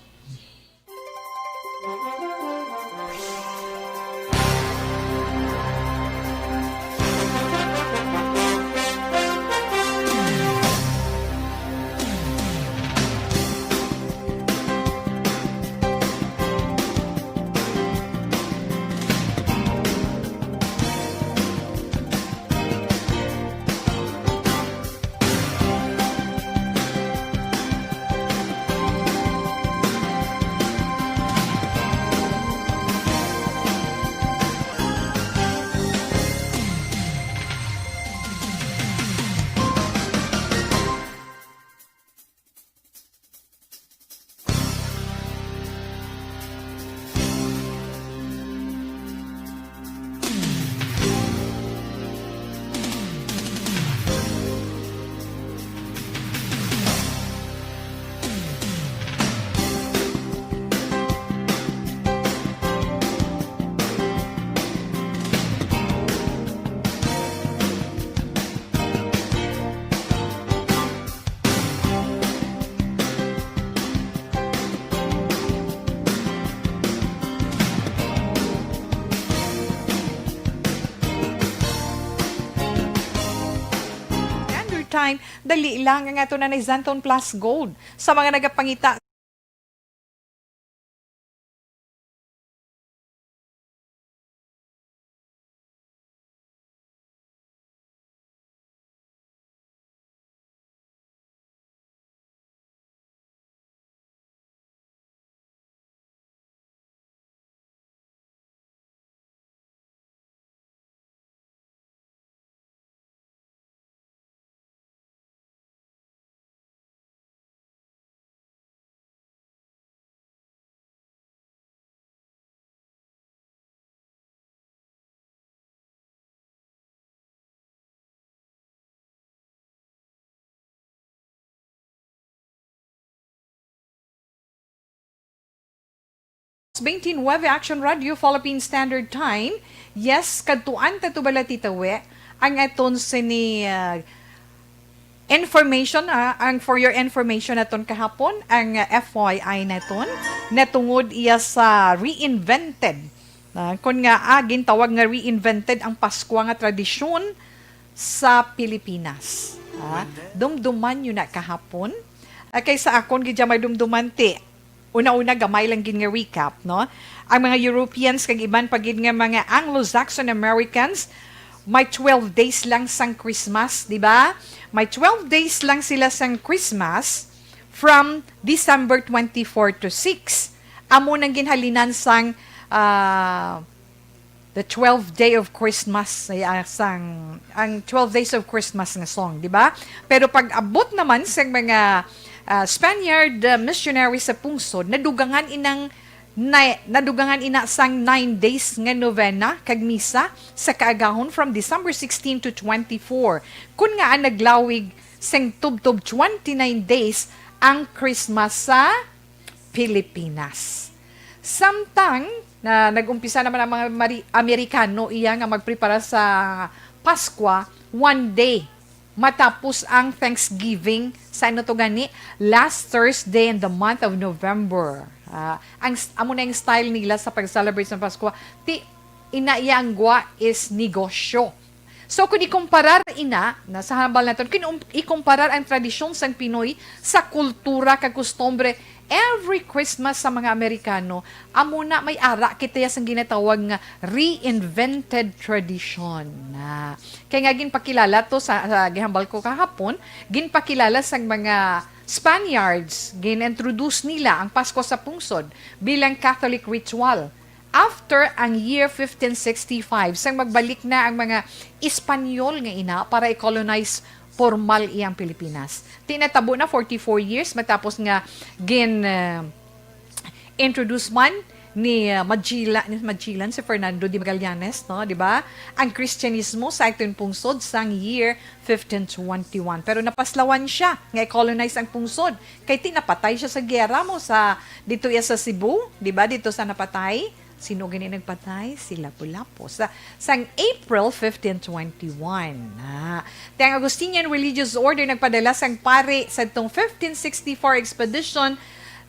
Standard Time, dali lang ang ato na ni Xanthone Plus Gold sa mga nagapangita. Twenty-nine Action Radio Philippine Standard Time. Yes, kadtuan ta to bala, Tita We, ang aton sini, ah, Information, ah, ang for your information naton kahapon, ang, ah, F Y I naton, natungod iya sa reinvented, ah, kun nga, ah, gintawag nga reinvented ang Paskwa nga tradisyon sa Pilipinas. Ah, dumduman niyo na kahapon. Ah, kay sa akon, gid siya madumduman, ti. Una-una, gamay lang gid nga recap, no? Ang mga Europeans kag iban pa gid nga mga Anglo-Saxon Americans, may twelve days lang sang Christmas, di ba? May twelve days lang sila sang Christmas from December twenty-four to six. Amo nang ginhalinan sang, ah, the twelfth day of Christmas, ay, ah, sang, ang twelve days of Christmas nga song, di ba? Pero pag abot naman sa mga, ah, Spaniard, ah, missionary sa pungsod, nadugangan inang na, nadugangan ina sang nine days nga novena kag misa sa kaagahon from December sixteen to twenty-four. Kun nga ang naglawig sing tubtob twenty-nine days ang Christmas sa Pilipinas. Samtang na nag-umpisa naman ang mga Mari-, Amerikano iya nga magprepara sa Paskwa one day matapos ang Thanksgiving sa, ano to gani, last Thursday in the month of November. Ah, ang s-, amo na yung style nila sa pag-celebrate sa Paskwa. Ti, ina iya ang gwa is negosyo. So, kung ikumparar ina, na sa hambal naton, kung um-, ikumparar ang tradisyon sang Pinoy sa kultura kag kustombre, every Christmas sa mga Amerikano, amo na may ara kita sang ginatawag nga reinvented tradition. Na, kay nga ginpakilala to sa, sa gihambal ko kahapon, ginpakilala sang mga Spaniards, gin-introduce nila ang Pasko sa pungsod bilang Catholic ritual. After ang year fifteen sixty-five, sang magbalik na ang mga Espanyol nga ina para i-colonize formal iyang Pilipinas. Ti natabo na forty-four years matapos nga gin, uh, introduce man ni, uh, Magellan, ni Magellan si Fernando de Magallanes, no, di ba? Ang Kristyanismo sa aton pungsod sang year fifteen twenty-one. Pero napaslawan siya nga i-colonize ang pungsod. Kay ti napatay siya sa giyera mo sa dito iya sa Cebu, di ba? Dito sa napatay. Sino gani nagpatay? Si Lapu-Lapu. Sa, sang April fifteen twenty-one. Ah, ti ang Augustinian Religious Order nagpadala sang pari sa tong fifteen sixty-four expedition,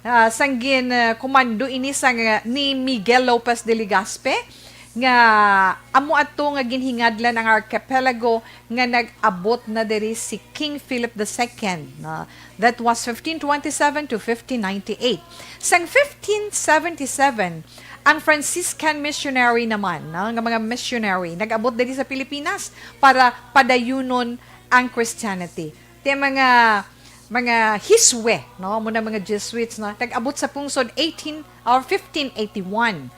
ah, sang gin, ah, komando ini sang, ah, ni Miguel Lopez de Legazpi, nga amo ato nga ginhingadlan ang archipelago nga nag-abot na diri si King Philip the Second, no? That was fifteen twenty-seven to fifteen ninety-eight. Sang fifteen seventy-seven, ang Franciscan missionary naman, no, nga mga missionary, nag-abot diri sa Pilipinas para padayunon ang Christianity. Ti mga, mga Hiswe, no, muna mga Jesuits, no, nag-abot sa pungsod eighteen or fifteen eighty-one.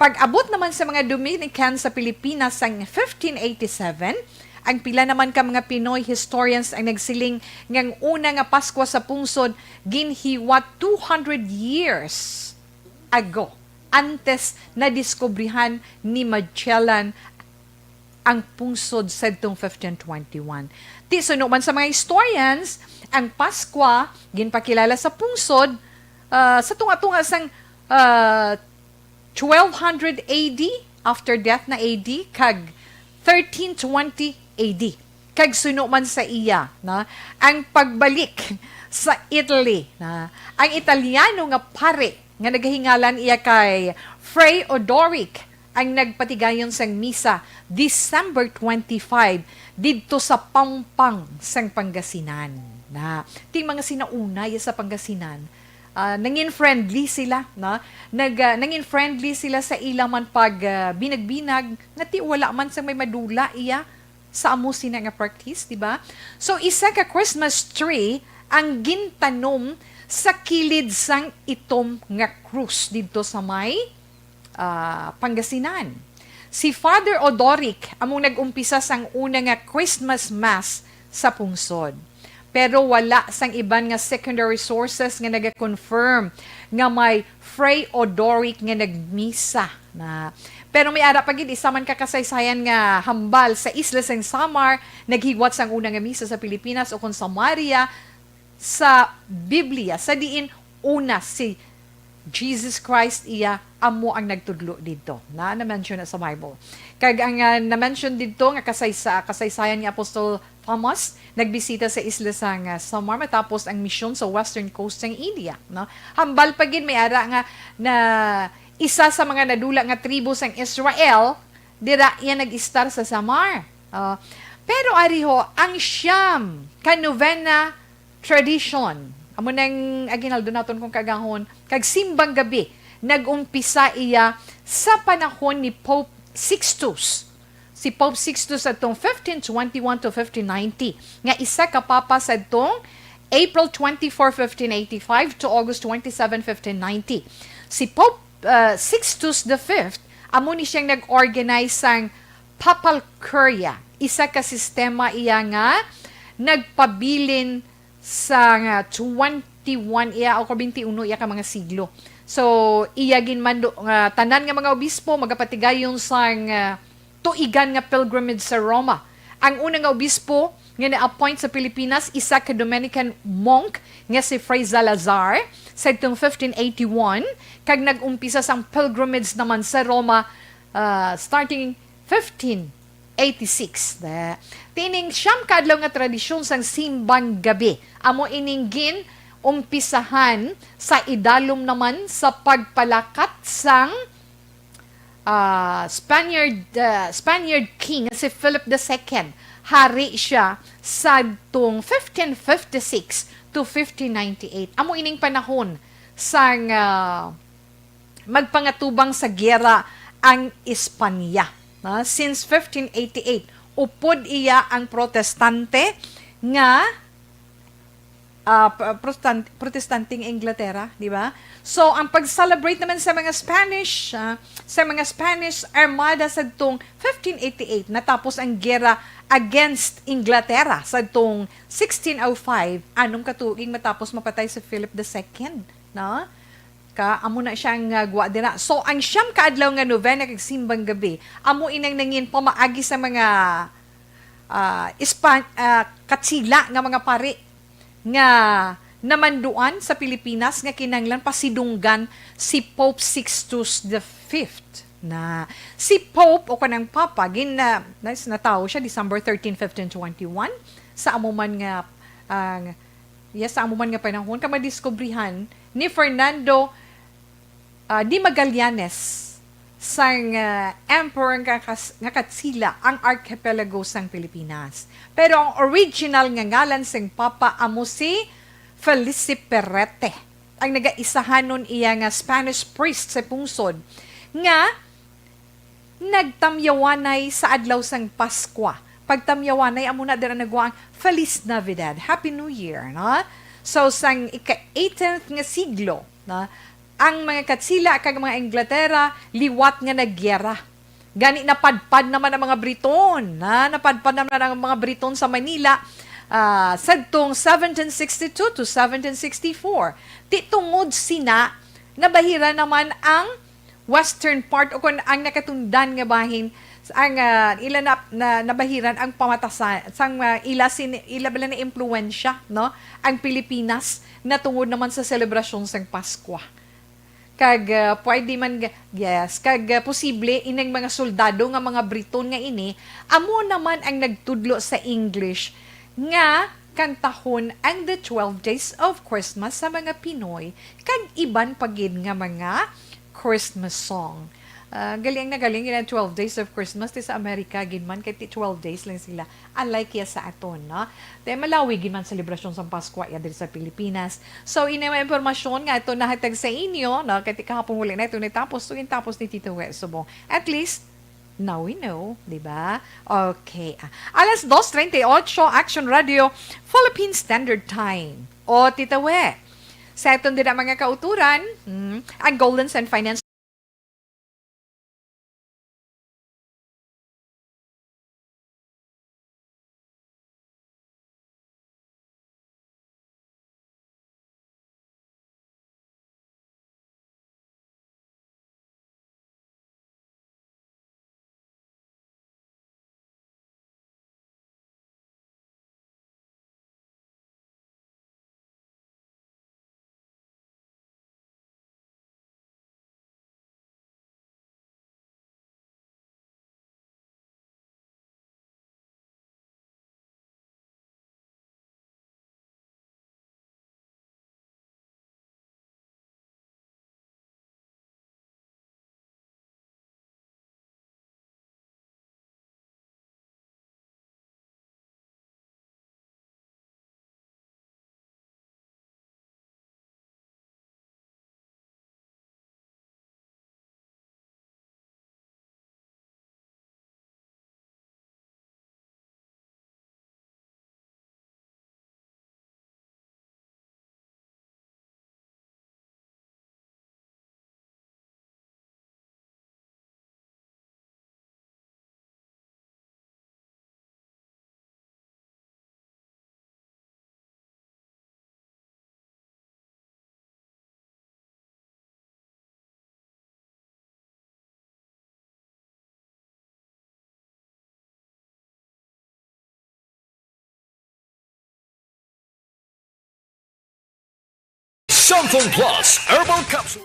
Pag-abot naman sa mga Dominican sa Pilipinas sang fifteen eighty-seven, ang pila naman ka mga Pinoy historians ang nagsiling nga ang una nga Paskwa sa pungsod ginhiwat two hundred years ago, antes nadiskubrihan ni Magellan ang pungsod sadtong fifteen twenty-one. Ti suno man sa mga historians, ang Paskwa ginpakilala sa pungsod, ah, sa tunga-tunga sang, ah, twelve hundred A D, after death na A D, kag thirteen twenty A D. Kag suno man sa iya, na, ang pagbalik sa Italy, na, ang Italiano nga pari nga nagahingalan iya kay Fray Odoric ang nagpatigayon sang misa December twenty-five didto sa Pampang sang Pangasinan. Na, ting mga sinaunay sa Pangasinan, ah, nangin friendly sila, na? Nag, ah, nangin friendly sila sa ila man pag, ah, binag-binag, nga ti wala man sa may madula iya sa amo sina nga practice, di ba? So, isa ka Christmas tree ang gintanom sa kilid sang itom nga krus didto sa may, ah, Pangasinan. Si Father Odoric among nag-umpisa sang una nga Christmas Mass sa pungsod. Pero wala sang iban nga secondary sources nga naga-confirm nga may Fray Odoric nga nagmisa na. Pero may ara pa gid isa man ka kasaysayan nga hambal sa isla sang Samar, naghiwat sang una nga misa sa Pilipinas ukon Samaria sa Biblia, sa diin una si Jesus Christ iya amo ang nagtudlo didto. Na, na-mention na sa Bible. Kag ang, ah, na-mention didto nga kasaysa-, kasaysayan ni Apostol Thomas, nagbisita sa isla sang, ah, Samar matapos ang misyon sa western coast sang India, no? Hambal pa gid may ara nga na isa sa mga nadula nga tribo sang Israel, dira iya nag-istar sa Samar. Ah, pero ari ho, ang siyam ka novena tradition, amo nang aginaldo naton kung kagahon, kag simbang gabi, nag-umpisa iya sa panahon ni Pope Sixtus. Si Pope Sixtus atong fifteen twenty-one to fifteen ninety, nga isa ka papa sadtong April twenty-four, fifteen eighty-five to August twenty-seven, fifteen ninety. Si Pope, uh, Sixtus the Fifth, amo ni siyang nag-organize sang Papal Curia, isa ka sistema iya nga nagpabilin sa nga twenty-one iya o ka twenty-one iya ka mga siglo. So, iya ginmando nga tanan nga mga obispo magapatigayon sang, ah, tuigan nga pilgrimage sa Roma. Ang una nga obispo nga na-appoint sa Pilipinas, isa ka Dominican monk nga si Fray Salazar, sadtong fifteen eighty-one, kag nag-umpisa sang pilgrimage naman sa Roma, ah, starting fifteen eighty-six. Da-, tining siyam ka adlaw nga tradisyon sang simbang gabi, amo ining gin-umpisahan sa idalom naman sa pagpalakat sang, ah, Spaniard, ah, Spaniard king nga si Philip the Second. Hari siya sadtong fifteen fifty-six to fifteen ninety-eight. Amo ining panahon sang, ah, magpangatubang sa giyera ang Espanya. Na, since fifteen eighty-eight, upod iya ang protestante nga, ah, p-, prostan-, protestante nga Inglaterra, di ba? So, ang pag-celebrate naman sa mga Spanish, ah, sa mga Spanish Armada sadtong fifteen eighty-eight, natapos ang giyera against Inglaterra sadtong sixteen oh five, anom ka tuig matapos mapatay si Philip the Second, no? Ka, amo na siya nga gwa dira. So, ang siyam ka adlaw nga novena kag simbang gabi, amo inang nangin pamaagi sa mga, ah, Ispan-, ah, Katsila nga mga pari nga namanduan sa Pilipinas nga kinahanglan pasidunggan si Pope Sixtus the Fifth. Na si Pope o kanang Papa, gin-, na, na, natawo siya December thirteen, fifteen twenty-one, sa amo man nga, ang, ya, sa amo man nga panahon, ka madiskubrihan ni Fernando, ah, de Magallanes sang, ah, emperor nga kas-, nga Katsila ang archipelago sang Pilipinas. Pero ang original nga ngalan sang Papa amo si Feliciperrete, ang nagaisahanon iya nga Spanish priest sa pungsod nga nagtamyawanay sa adlaw sang Paskwa. Pagtamyawanay, amo na dira nagwa ang Feliz Navidad, Happy New Year, no? So, sang ika-eighteenth nga siglo, no, ang mga Katsila kag mga Inglaterra liwat nga nagyera. Gani, napadpad naman ang mga Briton, ha? Napadpad naman ang mga Briton sa Manila, ah, sadtong seventeen sixty-two to seventeen sixty-four. Ti tungod sina, nabahiran naman ang western part, o kon ang nakatundan nga bahin, ang, ah, ila na, na, nabahiran ang pamatasan sang, ah, ila sin-, ila bala na impluwensya, no, ang Pilipinas natungod naman sa selebrasyon sang Paskwa. Kag, ah, pwede man ga-, yes, kag, ah, posible ining mga soldado nga mga Briton nga ini amo naman ang nagtudlo sa English nga kantahon ang The Twelve Days of Christmas sa mga Pinoy kag iban pa gid nga mga Christmas song. Ah, gali ang nagaling yun ang Twelve Days of Christmas, ti sa Amerika gid man, kay ti twelve days lang sila. Unlike ya sa aton, no? Te, malawi gid man selebrasyon sa Paskwa ya diri sa Pilipinas. So, ini ang impormasyon nga ato nahatag sa inyo, no? Kay ti kahapon wala na ito natapos, so, yung tapos ni Tito We Subong. At least, now we know, di ba? Okay. Ah, alas dos treinta y ocho, Action Radio, Philippine Standard Time. O, Tito We, sa aton din ang mga kauturan, hmm, ang Golden Sun Finance Johnson Plus Herbal Capsule.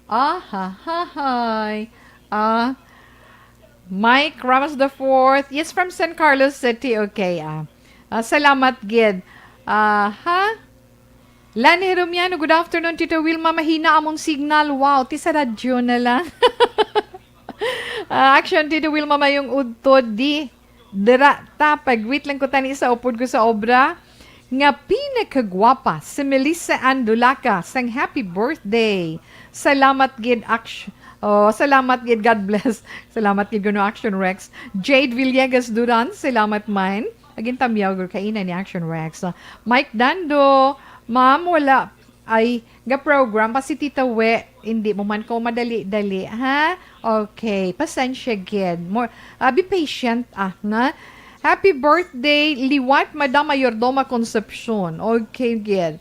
Aha, ha, hi. Ah, Mike Ramos the fourth. Yes, from San Carlos City. Okay, ah. Ah, salamat gid. Ah, ha? Lani Romiano, good afternoon, Tito Wilma. Mahina among signal. Wow, ti sa radyo na lang. Ah, action, Tito Wilma, mayong udto di. Dira ta, pag-greet lang ko tani sa upod ko sa obra. Nga pinakagwapa, si Melissa Ann Dulaca, sang happy birthday. Salamat gid, action. Oh, salamat gid, God bless. Salamat gid, kuno Action Rex. Jade Villegas Duran, salamat man. Agin tamyaw gud kaina ni Action Rex. Mike Dando, ma'am, wala ay ga program pa si Tita We. Hindi mo man ko madali-dali, ha? Okay, pasensya gid. More, ah, be patient, ah, na. Happy birthday, liwat, Madam Mayordoma Concepcion. Okay, gid.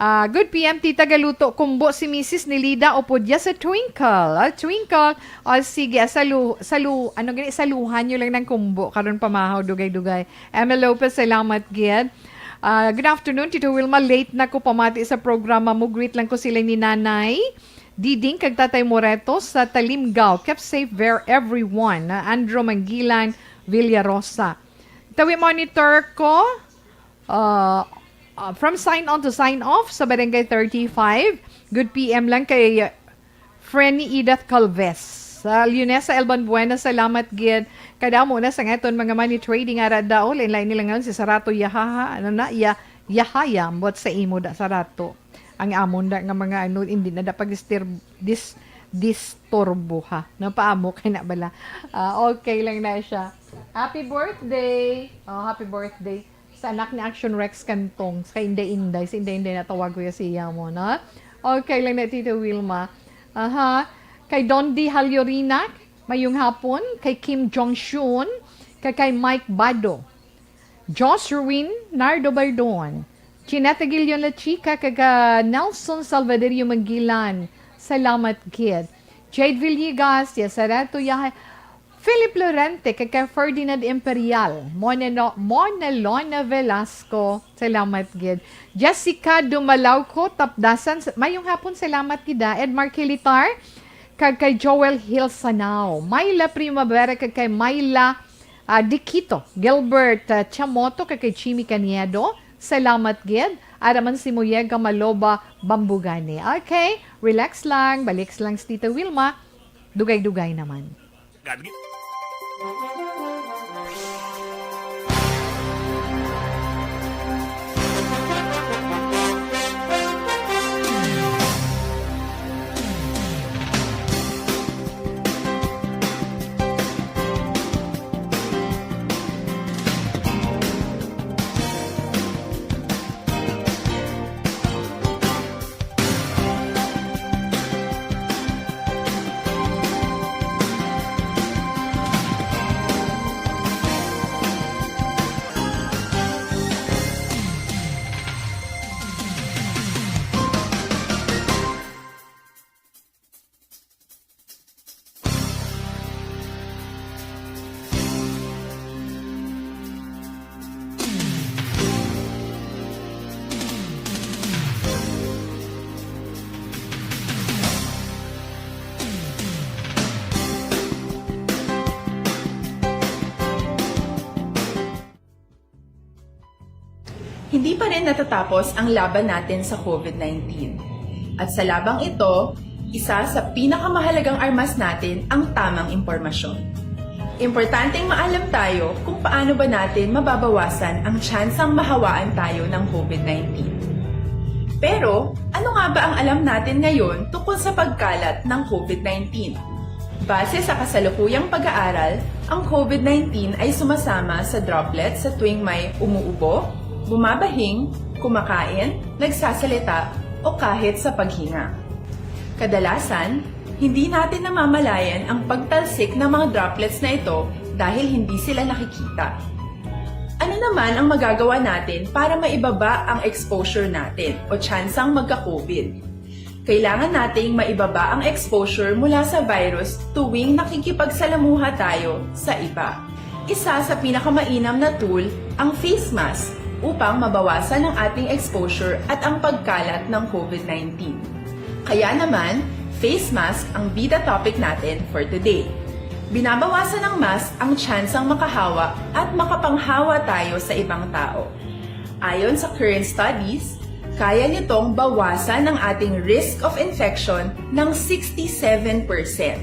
Ah, good P M, Tita, galuto kumbo si Misis Nilida upod ya sa Twinkle. Ah, Twinkle. Ah, sige, ah, salu, salu, ano gani, saluhan nyo lang ng kumbo. Karon pamahaw, dugay-dugay. Emma Lopez, salamat gid. Ah, good afternoon, Tito Wilma. Late na ko pamati sa programa mo. Greet lang ko sila ni Nanay Diding kag Tatay Moreto sa Talimgaw. Keep safe there, everyone. Ah, Andrew Manggilan Villarosa. Tawi monitor ko. Uh, uh, from sign on to sign off sa Barangay thirty-five. Good P M lang kay Frenny Edith Calves. Sa Leonesa Elban Buena, salamat gid. Kada mo na sa ngaton mga money trading ara daw, lain-lain nila ngayon si Sarato Yahaha, ano na, ya, Yahaya, ambot sa imo da Sarato. Ang amon da nga mga ano, hindi na da pag disturb, dis, disturbo ha. Napaamo kay na bala. Ah, okay lang na siya. Happy birthday! Oh, happy birthday. Sa anak ni Action Rex Cantong, sa Inday Inday, sa Inday Inday natawag ko ya siya mo, no? Okay lang na, Tito Wilma. Aha. Kay Dondi Halyorinak, mayong hapon. Kay Kim Jong Shun, kay, kay Mike Bado. Josh Ruin, Nardo Bardon. Chineta Gilion La Chica, kag, ah, Nelson Salvadorio Manggilan. Salamat gid. Jade Villegas, Yasarato Yahay. Philip Lorente, kay, kay Ferdinand Imperial, Monelo-, Monelona Velasco, salamat gid. Jessica Dumalawco, Tapdasan, sa-, mayong hapon, salamat gid, ah. Edmar Kilitar, kag kay Joel Hill Sanao. Myla Primavera, kag kay Myla, ah, Dikito. Gilbert, ah, Chamoto, kag kay Jimmy Caniedo, salamat gid. Araman si Muyega Maloba Bambugani. Okay, relax lang, balik lang si Tita Wilma. Dugay-dugay naman. Hindi pa rin natatapos ang laban natin sa COVID nineteen. At sa labang ito, isa sa pinakamahalagang armas natin ang tamang impormasyon. Importanteng maalam tayo kung paano ba natin mababawasan ang tsansang mahawaan tayo ng COVID nineteen. Pero, ano nga ba ang alam natin ngayon tungkol sa pagkalat ng COVID nineteen? Base sa kasalukuyang pag-aaral, ang COVID nineteen ay sumasama sa droplets sa tuwing may umuubo, bumabahing, kumakain, nagsasalita, o kahit sa paghinga. Kadalasan, hindi natin namamalayan ang pagtalsik ng mga droplets na ito dahil hindi sila nakikita. Ano Naman ang magagawa natin para maibaba ang exposure natin o tsansang magka-covid? Kailangan nating maibaba ang exposure mula sa virus tuwing nakikipagsalamuha tayo sa iba. Isa sa pinakamainam na tool ang face mask upang mabawasan ang ating exposure at ang pagkalat ng covid nineteen. Kaya naman, face mask ang bida topic natin for today. Binabawasan ng mask ang tsansang makahawa at makapanghawa tayo sa ibang tao. Ayon sa current studies, kaya nitong bawasan ang ating risk of infection ng sixty-seven percent.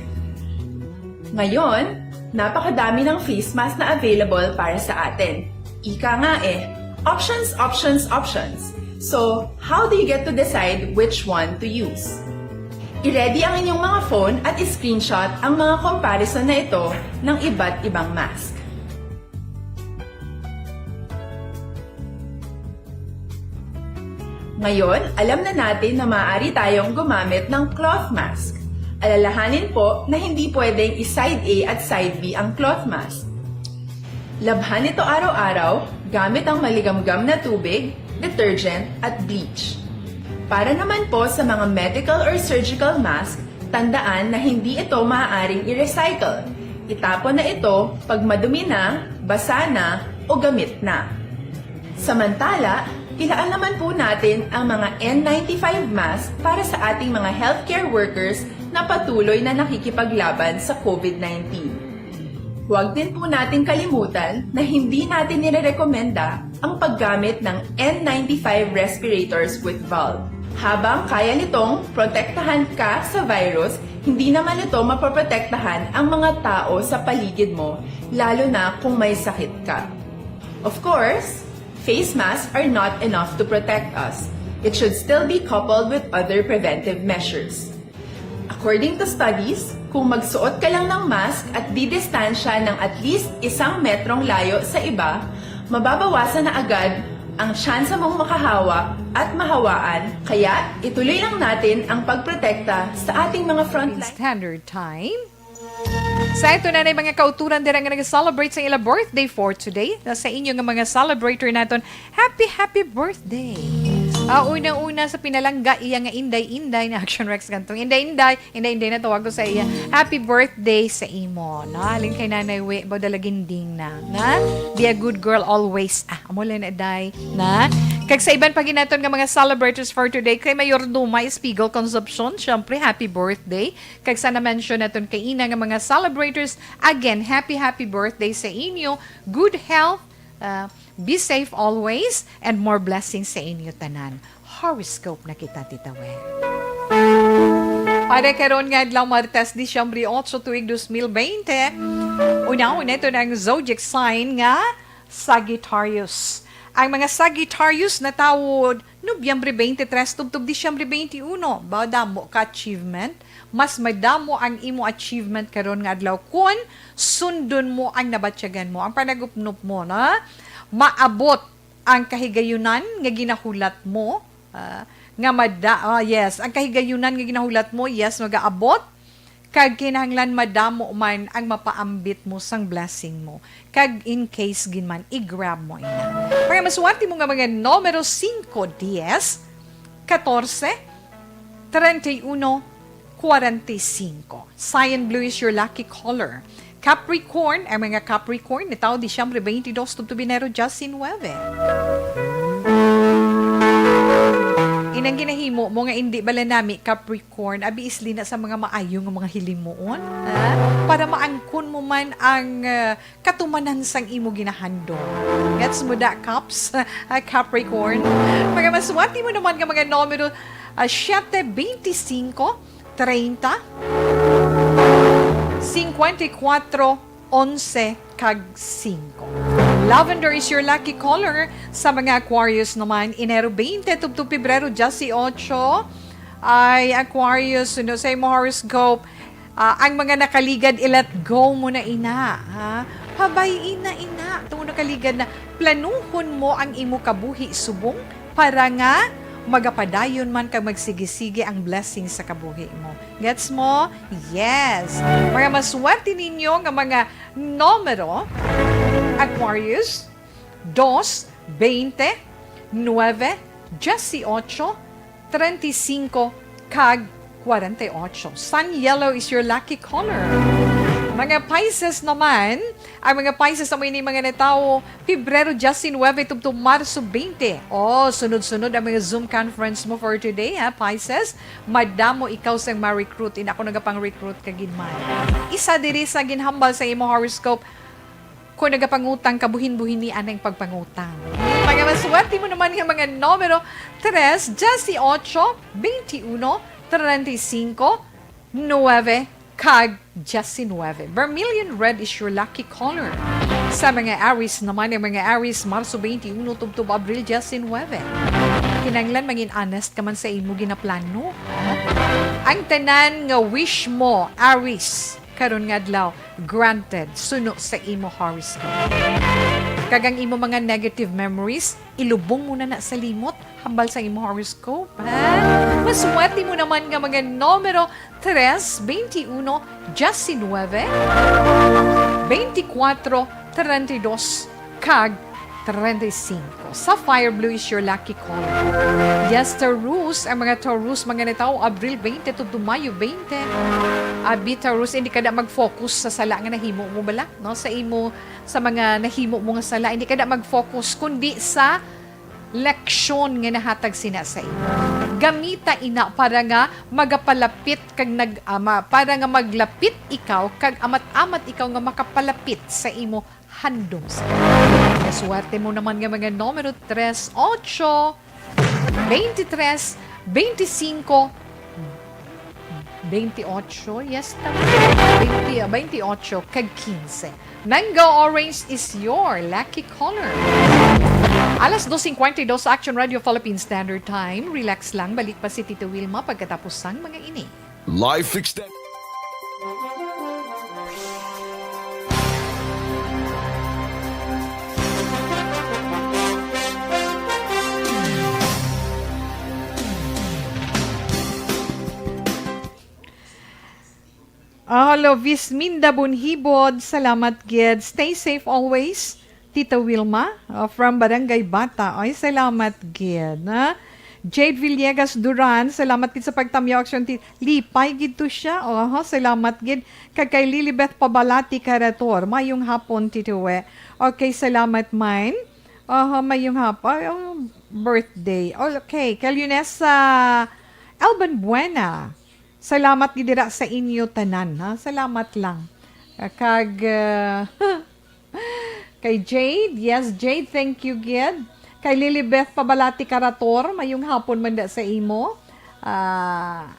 Ngayon, napakadami ng face mask na available para sa atin. Ika nga eh, options, options, options. So, how do you get to decide which one to use? I-ready ang inyong mga phone at i-screenshot ang mga comparison na ito ng iba't ibang mask. Ngayon, alam na natin na maaari tayong gumamit ng cloth mask. Alalahanin po na hindi pwedeng i-side A at side B ang cloth mask. Labhan ito araw-araw gamit ang maligamgam na tubig, detergent, at bleach. Para naman po sa mga medical or surgical mask, tandaan na hindi ito maaaring i-recycle. Itapon na ito pag madumi na, basa na, o gamit na. Samantala, ilaan naman po natin ang mga N ninety-five mask para sa ating mga healthcare workers na patuloy na nakikipaglaban sa covid nineteen. Huwag din po natin kalimutan na hindi natin nirerekomenda ang paggamit ng N ninety-five respirators with valve. Habang kaya nitong protektahan ka sa virus, hindi naman ito mapoprotektahan ang mga tao sa paligid mo, lalo na kung may sakit ka. Of course, face masks are not enough to protect us. It should still be coupled with other preventive measures. According to studies, kung magsuot ka lang ng mask at didistansya ng at least isang metrong layo sa iba, mababawasan na agad ang tsansa mong makahawa at mahawaan. Kaya, ituloy lang natin ang pagprotekta sa ating mga frontline. Standard Time. Sa ito na, mga kauturan dira nga nag-celebrate sa ila birthday for today. Na sa inyo nga mga celebrator naton, happy, happy birthday! Ah, una-una sa pinalangga iya nga Inday Inday na Action Rex kantong Inday Inday, Inday Inday na tawag ko sa iya. Happy birthday sa imo. No? Halin kay Nanay We, ba dalaginding na. Na? Be a good girl always. Ah, amo lang na, Day. Na? Kag sa iban pa ginaton nga mga celebrators for today, kay Mayor Duma Espigo Concepcion, syempre, happy birthday. Kag sa na-mention naton kaina nga mga celebrators, again, happy, happy birthday sa inyo. Good health, ah, be safe always, and more blessings sa inyo tanan. Horoscope na kita, Tita Wen. Para karon nga adlaw, Martes, Disyembre otso, tuig dos mil bente. Una-una, ito na ang zodiac sign nga Sagittarius. Ang mga Sagittarius natawod Nobyembre twenty-three tubtob Disyembre twenty-one, ba, damo ka achievement? Mas madamo ang imo achievement karon nga adlaw kun sundon mo ang nabatyagan mo, ang panagupnop mo, na maabot ang kahigayunan nga ginahulat mo, ah, nga mada-, ah, yes, ang kahigayunan nga ginahulat mo, yes, magaabot. Kag kinahanglan madamo man ang mapaambit mo sang blessing mo. Kag in case gid man, i-grab mo ina. Mga maswerte mo nga mga numero singko, diyes, katorse, treinta y uno, cuarenta y cinco. Cyan blue is your lucky color. Capricorn, ang mga Capricorn, natawo Disyembre twenty-dos, tubtob Enero diyes nuebe. Inang ginahimo mo nga indi bala nami Capricorn, abi isli na sa mga maayo nga mga hilimuon, ha? Para maangkon mo man ang, ah, katumanan sang imo ginahandom. Gets mo da, Caps? Ah, Capricorn? Mga maswerte mo naman nga mga numero, ah, siyete, beintisinko, treinta, singkwenta y kuwatro, onse, kag singko. Lavender is your lucky color. Sa mga Aquarius naman, Enero twenty tubtob Pebrero diyesotso. Ay, Aquarius, suno sa imo horoscope, ah, ang mga nakaligad, i-let go mo na ina, ha? Pabay-i na ina, tungod nakaligad na. Planuhon mo ang imo kabuhi subong para nga magapadayon man kag magsigi-sigi ang blessing sa kabuhi mo. Gets mo? Yes. Mga maswerte ninyo nga mga numero, Aquarius, dos, veinte, nuebe, dieciocho, treinta y cinco, kag kwarenta y ocho. Sun yellow is your lucky color. Mga Pisces naman, ang mga Pisces amo ini mga natawo Pebrero diecinuebe tubtob Marso veinte. Oh, sunod-sunod ang mga Zoom conference mo for today, ha, Pisces. Madamo ikaw sang ma-recruit. Ina, ako nagapang-recruit ka gid man. Isa diri sa ginhambal sa imo horoscope, kung nagapangutang ka, buhin-buhin ni anang pagpangutang. Mga maswerte mo naman nga mga numero, tres, dieciocho, veintiuno, treinta y cinco, nuebe, kag diecinuebe. Vermilion red is your lucky color. Sa mga Aries naman, ang mga Aries, Marso twenty-one tubtob Abril nineteen. Kinahanglan mangin honest ka man sa imo ginaplano. Ang tanan nga wish mo, Aries, karon nga adlaw, granted, suno sa imo horoscope. Kag ang imo mga negative memories, ilubong mo na na sa limot, hambal sa imo horoscope, ha? Maswerte mo naman nga mga numero tres, veintiuno, diecinuebe, veinticuatro, treinta y dos, kag treinta y cinco. Sapphire blue is your lucky color. Yes, Taurus, ang mga Taurus, mga natawo, Abril twenty to Mayo twenty. Abi, Taurus, hindi ka na mag-focus sa sala nga nahimo mo bala, no? Sa imo, sa mga nahimo mo nga sala, hindi ka na mag-focus, kundi sa leksyon nga nahatag sina sa imo. Gamita ina para nga magapalapit kag nag-, ah, ma-, para nga maglapit ikaw kag amat-amat ikaw nga makapalapit sa imo handom sa Ginoo. Swerte mo naman nga mga numero tres, ocho, veintitrés, veinticinco, veintiocho, yes, tama. Twenty, ah, veintiocho kag quince. Mango orange is your lucky color. Alas dos cincuenta y dos sa Action Radio Philippine Standard Time. Relax lang, balik pa si Tito Wilma pagkatapos sang mga ini. Life extend. Ah, hello, Visminda Bunhibod. Salamat gid. Stay safe always. Tita Wilma, uh, from Barangay Bata. Ay, salamat gid, ha? Jade Villegas Duran, salamat gid sa pagtamyaw aksyon. Ti-, lipay gid to siya. Oho, salamat gid. Kag kay Lilibeth Pabalati Carator, mayong hapon, Tito We. Okay, salamat man. Oho, mayong hapon. Ay, oh, birthday. Okay, kay Lunesa Alban Buena. Salamat gid dira sa inyo tanan, ha? Salamat lang. Ah, kag, ah, kay Jade, yes, Jade, thank you gid. Kay Lilibeth Pabalati Carator, mayong hapon man da sa imo. Ah,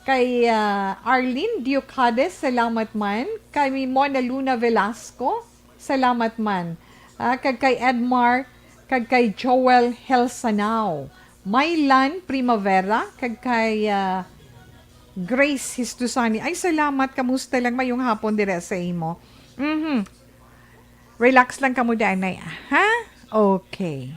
kay, ah, Arlene Diocades, salamat man. Kay Mona Luna Velasco, salamat man. Ah, kag kay Edmar, kag kay Joel Helsanao. Mylan Primavera, kag kay, ah, Grace Histusani. Ay, salamat. Kamusta lang? Mayong hapon dire sa imo. Mhm. Relax lang kamo, danay, ha? Okay.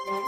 Time.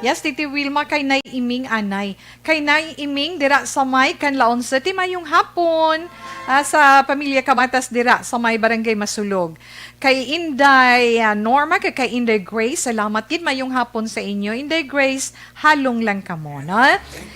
Yes, Titi Wilma, kay Nay Iming anay. Kay Nay Iming dira sa may Canlaon City, mayong hapon. Ah, sa pamilya Kamatas dira sa may Barangay Masulog. Kay Inday, ah, Norma, kay, kay Inday Grace, salamat gid, mayong hapon sa inyo. Inday Grace, halong lang kamo, no?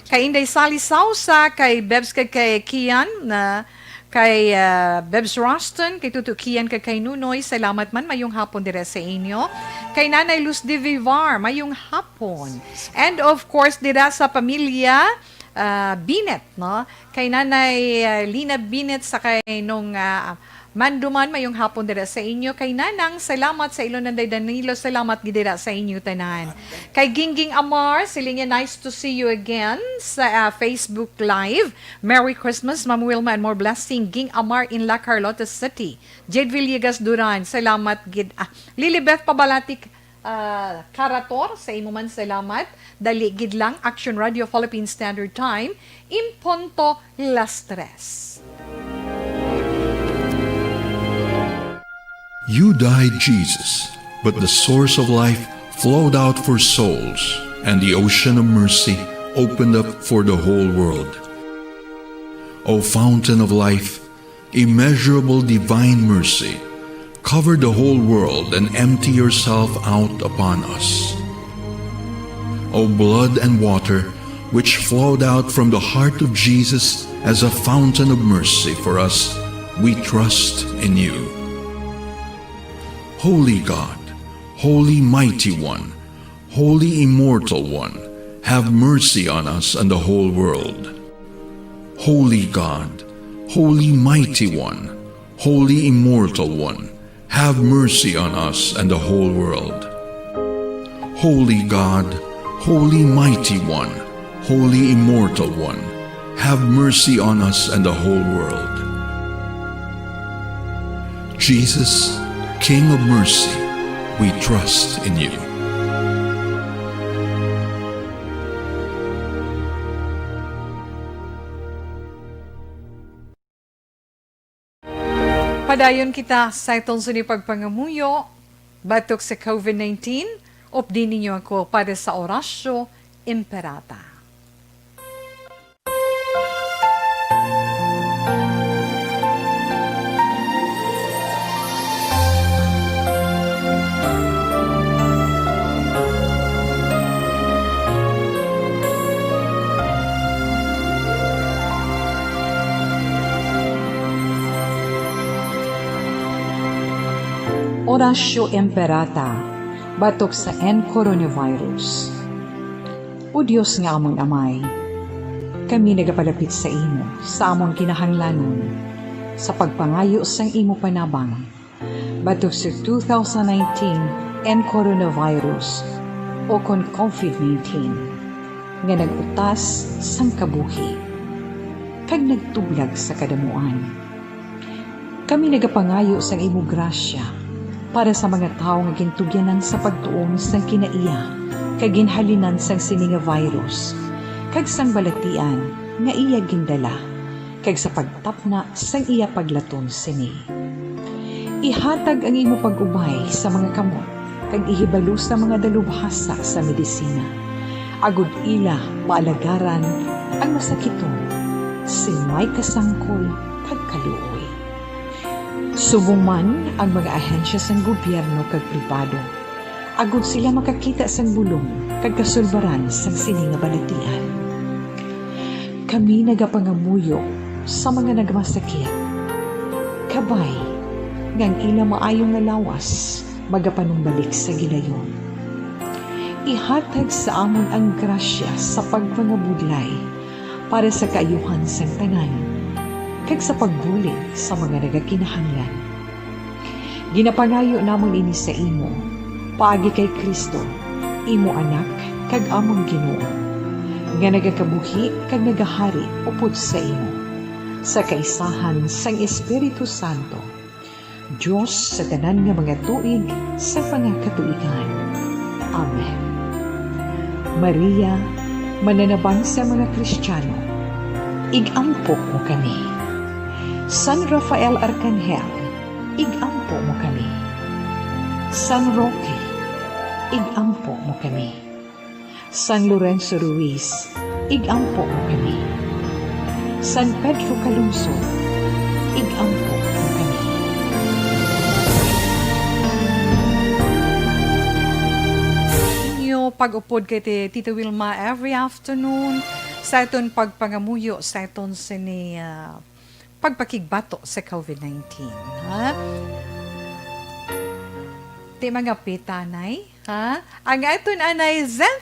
Kay Inday Sally Sausa, kay Bebs, kay, kay Kian, na kay, ah, Bebs Roston, kay Tuto Kian, kag kay Nunoy, salamat man, mayong hapon dira sa inyo. Kay Nanay Luz de Vivar, mayong hapon. And of course, dira sa pamilya, ah, Binet, no? Kay Nanay, ah, Lina Binet sa kay Nong, ah, Manduman, mayong hapon dira sa inyo. Kay Nanang, salamat sa ilo Nanday Danilo, salamat gid dira sa inyo tanan. Kay Gingging Amar, siling niya, "Nice to see you again sa, ah, Facebook Live." Merry Christmas, Ma'am Wilma, and more blessing. Ging Amar in La Carlota City. Jade Villegas Duran, salamat gid. Ah, Lilibeth Pabalatik, ah, Karator, sa imo man salamat. Dali gid lang, Action Radio Philippine Standard Time, in punto las tres. You died, Jesus, but the source of life flowed out for souls, and the ocean of mercy opened up for the whole world. O fountain of life, immeasurable divine mercy, cover the whole world and empty yourself out upon us. O blood and water, which flowed out from the heart of Jesus as a fountain of mercy for us, we trust in you. Holy God, Holy Mighty One, Holy Immortal One, have mercy on us and the whole world. Holy God, Holy Mighty One, Holy Immortal One, have mercy on us and the whole world. Holy God, Holy Mighty One, Holy Immortal One, have mercy on us and the whole world. Jesus, King of mercy, we trust in you. Padayon kita sa aton sini pagpangamuyo batok sa covid nineteen. Updi ninyo ako para sa Oratio Imperata. Oratio Imperata batok sa N coronavirus. O Dios nga amon Amay, kami nagapalapit sa imo sa amon kinahanglanon sa pagpangayo sang imo panabang batok sa two thousand nineteen N coronavirus, o kon covid nineteen, nga nag-utas sang kabuhi kag nagtublag sa kadamuan. Kami nagapangayo sang imo grasya para sa mga tawo nga gintugyanan sa pagtuon sang kinaiya kag ginhalinan sang sini nga virus, kag sang balatian nga iya gindala, kag sa pagtapna sang iya paglaton sini. Ihatag ang imo pag-ubay sa mga kamot kag ihibalo sa mga dalubhasa sa medisina, agod ila maalagaran ang masakiton sing may kasangkol kag kaluoy. Subong man ang mga ahensya sang gobyerno kag pribado, agod sila makakita sang bulong kag kasulbaran sang sini nga balatian. Kami nagapangamuyo sa mga nagmasakit, kabay nga ang ila maayo nga lawas magapanumbalik sa gilayon. Ihatag sa amon ang grasya sa pagpangabudlay para sa kaayuhan sang tanan, kag sa pagbulig sa mga nagakinahanglan. Ginapangayo namon ini sa imo, paagi kay Cristo, imo Anak kag amon Ginoo, nga nagakabuhi kag nagahari upod sa imo, sa kaisahan sang Espiritu Santo, Dios sa tanan nga mga tuig sa mga katuigan. Amen. Maria, mananabang sa mga Kristiyano, ig-ampo mo kami. San Rafael Arkanghel, ig-ampo mo kami. San Roque, ig-ampo mo kami. San Lorenzo Ruiz, ig-ampo mo kami. San Pedro Calungsod, ig-ampo mo kami. Inyo pag-upod kay ti-, Tita Wilma every afternoon sa aton pagpangamuyo sa aton sini, ah, pagpakigbato sa covid nineteen, ha? Ti mga pitanay, ha? Ang aton anay Zen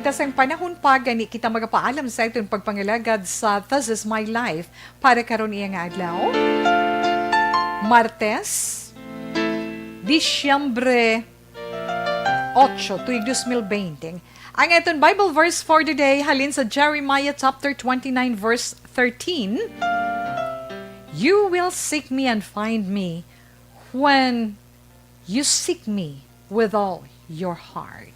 Sa panahon pa gani kita magapaalam sa aton pagpangalagad sa This Is My Life para karon iya nga adlaw, Martes, Disyembre ocho, tuig dos mil bente. Ang aton Bible verse for the day halin sa Jeremiah chapter twenty-nine, verse thirteen. "You will seek me and find me when you seek me with all your heart."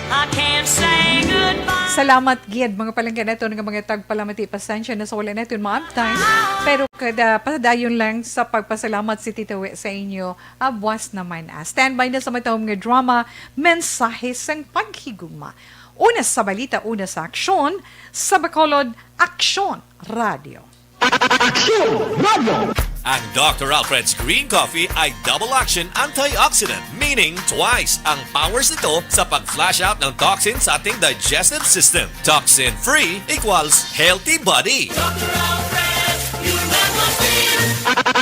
I can't say goodbye. Salamat gid, mga palangga naton nga mga tagpalamati. Pasensya na sa wala naton maabtan, pero kada padayon lang sa pagpasalamat si Tita Wi sa inyo, abwas naman, ah. Standby na sa matahom nga drama, Mensahe sang Paghigugma. Una sa balita, una sa aksyon, sa Bacolod, Aksyon Radio. Aksyon Radio. Ang Doctor Alfred's Green Coffee ay double action antioxidant, meaning twice ang powers nito sa pag-flush out ng toxin sa ating digestive system. Toxin-free equals healthy body.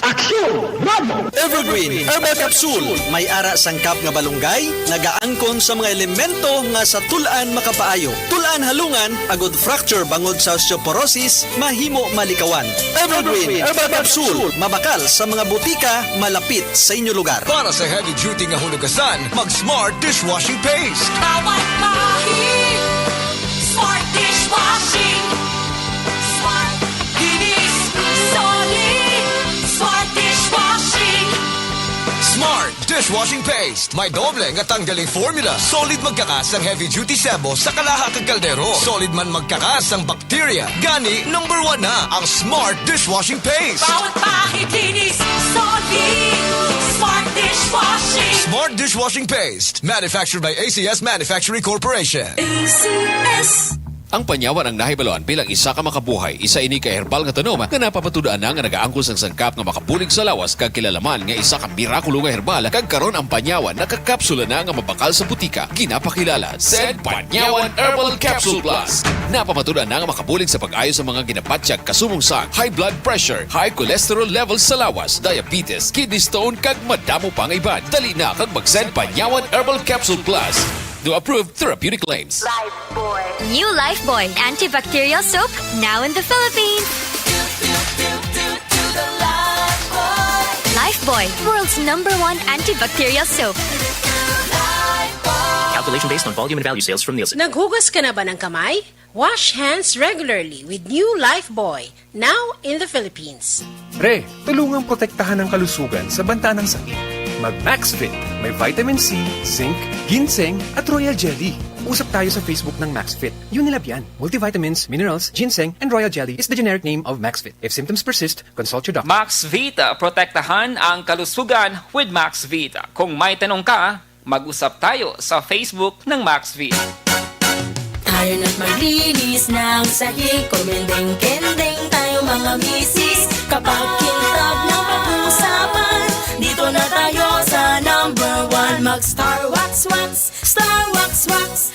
Aksyon Radio. Evergreen Herbal Capsule. May ara sangkap nga balunggay, nagaangkon sa mga elemento nga sa tul-an makapaayo. Tul-an halungan, agud fracture bangod sa osteoporosis, mahimo malikawan. Evergreen Herbal Capsule, mabakal sa mga butika malapit sa inyo lugar. Para sa heavy duty nga hunugasan, mag Smart Dishwashing Paste. Bawat bahin, Smart Dishwashing. Smart, linis, solid. Smart Dishwashing. Smart Dishwashing Paste. May doble nga tanggaling formula. Solid magkakas ang heavy duty sebo sa kalaha kag kaldero. Solid man magkakas ang bacteria. Gani, number one na ang Smart Dishwashing Paste. Bawat pahid linis, solid. Smart Dishwashing. Smart Dishwashing Paste. Manufactured by A C S Manufacturing Corporation. A C S. Ang panyawan ang nahibaluan bilang isa ka makabuhay. Isa ini ka herbal nga tanom nga napamatud-an na nga nagaangkon sang sangkap nga makabulig sa lawas kag kilala man nga isa ka mirakulo nga herbal, kag karon ang panyawan nakakapsula na nga mabakal sa butika. Ginapakilala sa Panyawan Herbal Capsule Plus. Napamatud-an na nga makabulig sa pag-ayo sa mga ginabatyag kasubong sang high blood pressure, high cholesterol levels sa lawas, diabetes, kidney stone, kag madamo pa nga iban. Dali na kag mag-send Panyawan Herbal Capsule Plus. Do approved therapeutic claims. Lifebuoy. New Lifebuoy antibacterial soap, now in the Philippines. Lifebuoy, world's number one antibacterial soap. Calculation based on volume and value sales from Nielsen. Naghugas ka na ba ng kamay? Wash hands regularly with new Lifebuoy, now in the Philippines. Pre, tulungang protektahan ang kalusugan sa banta ng sakit. Mag Maxfit. May vitamin C, zinc, ginseng, at royal jelly. Usap tayo sa Facebook ng Maxfit. Yun nila yan. Multivitamins, minerals, ginseng, and royal jelly is the generic name of Maxfit. If symptoms persist, consult your doctor. Maxvita, protektahan ang kalusugan with Maxvita. Kung may tanong ka, mag-usap tayo sa Facebook ng Maxvita. Tayo na't maglinis ng sahig, kumendeng-kendeng tayo, mga misis. Kapag kintab na pag-uusapan, dito na tayo sa number one. Mag Star Wax Wax, Star Wax Wax.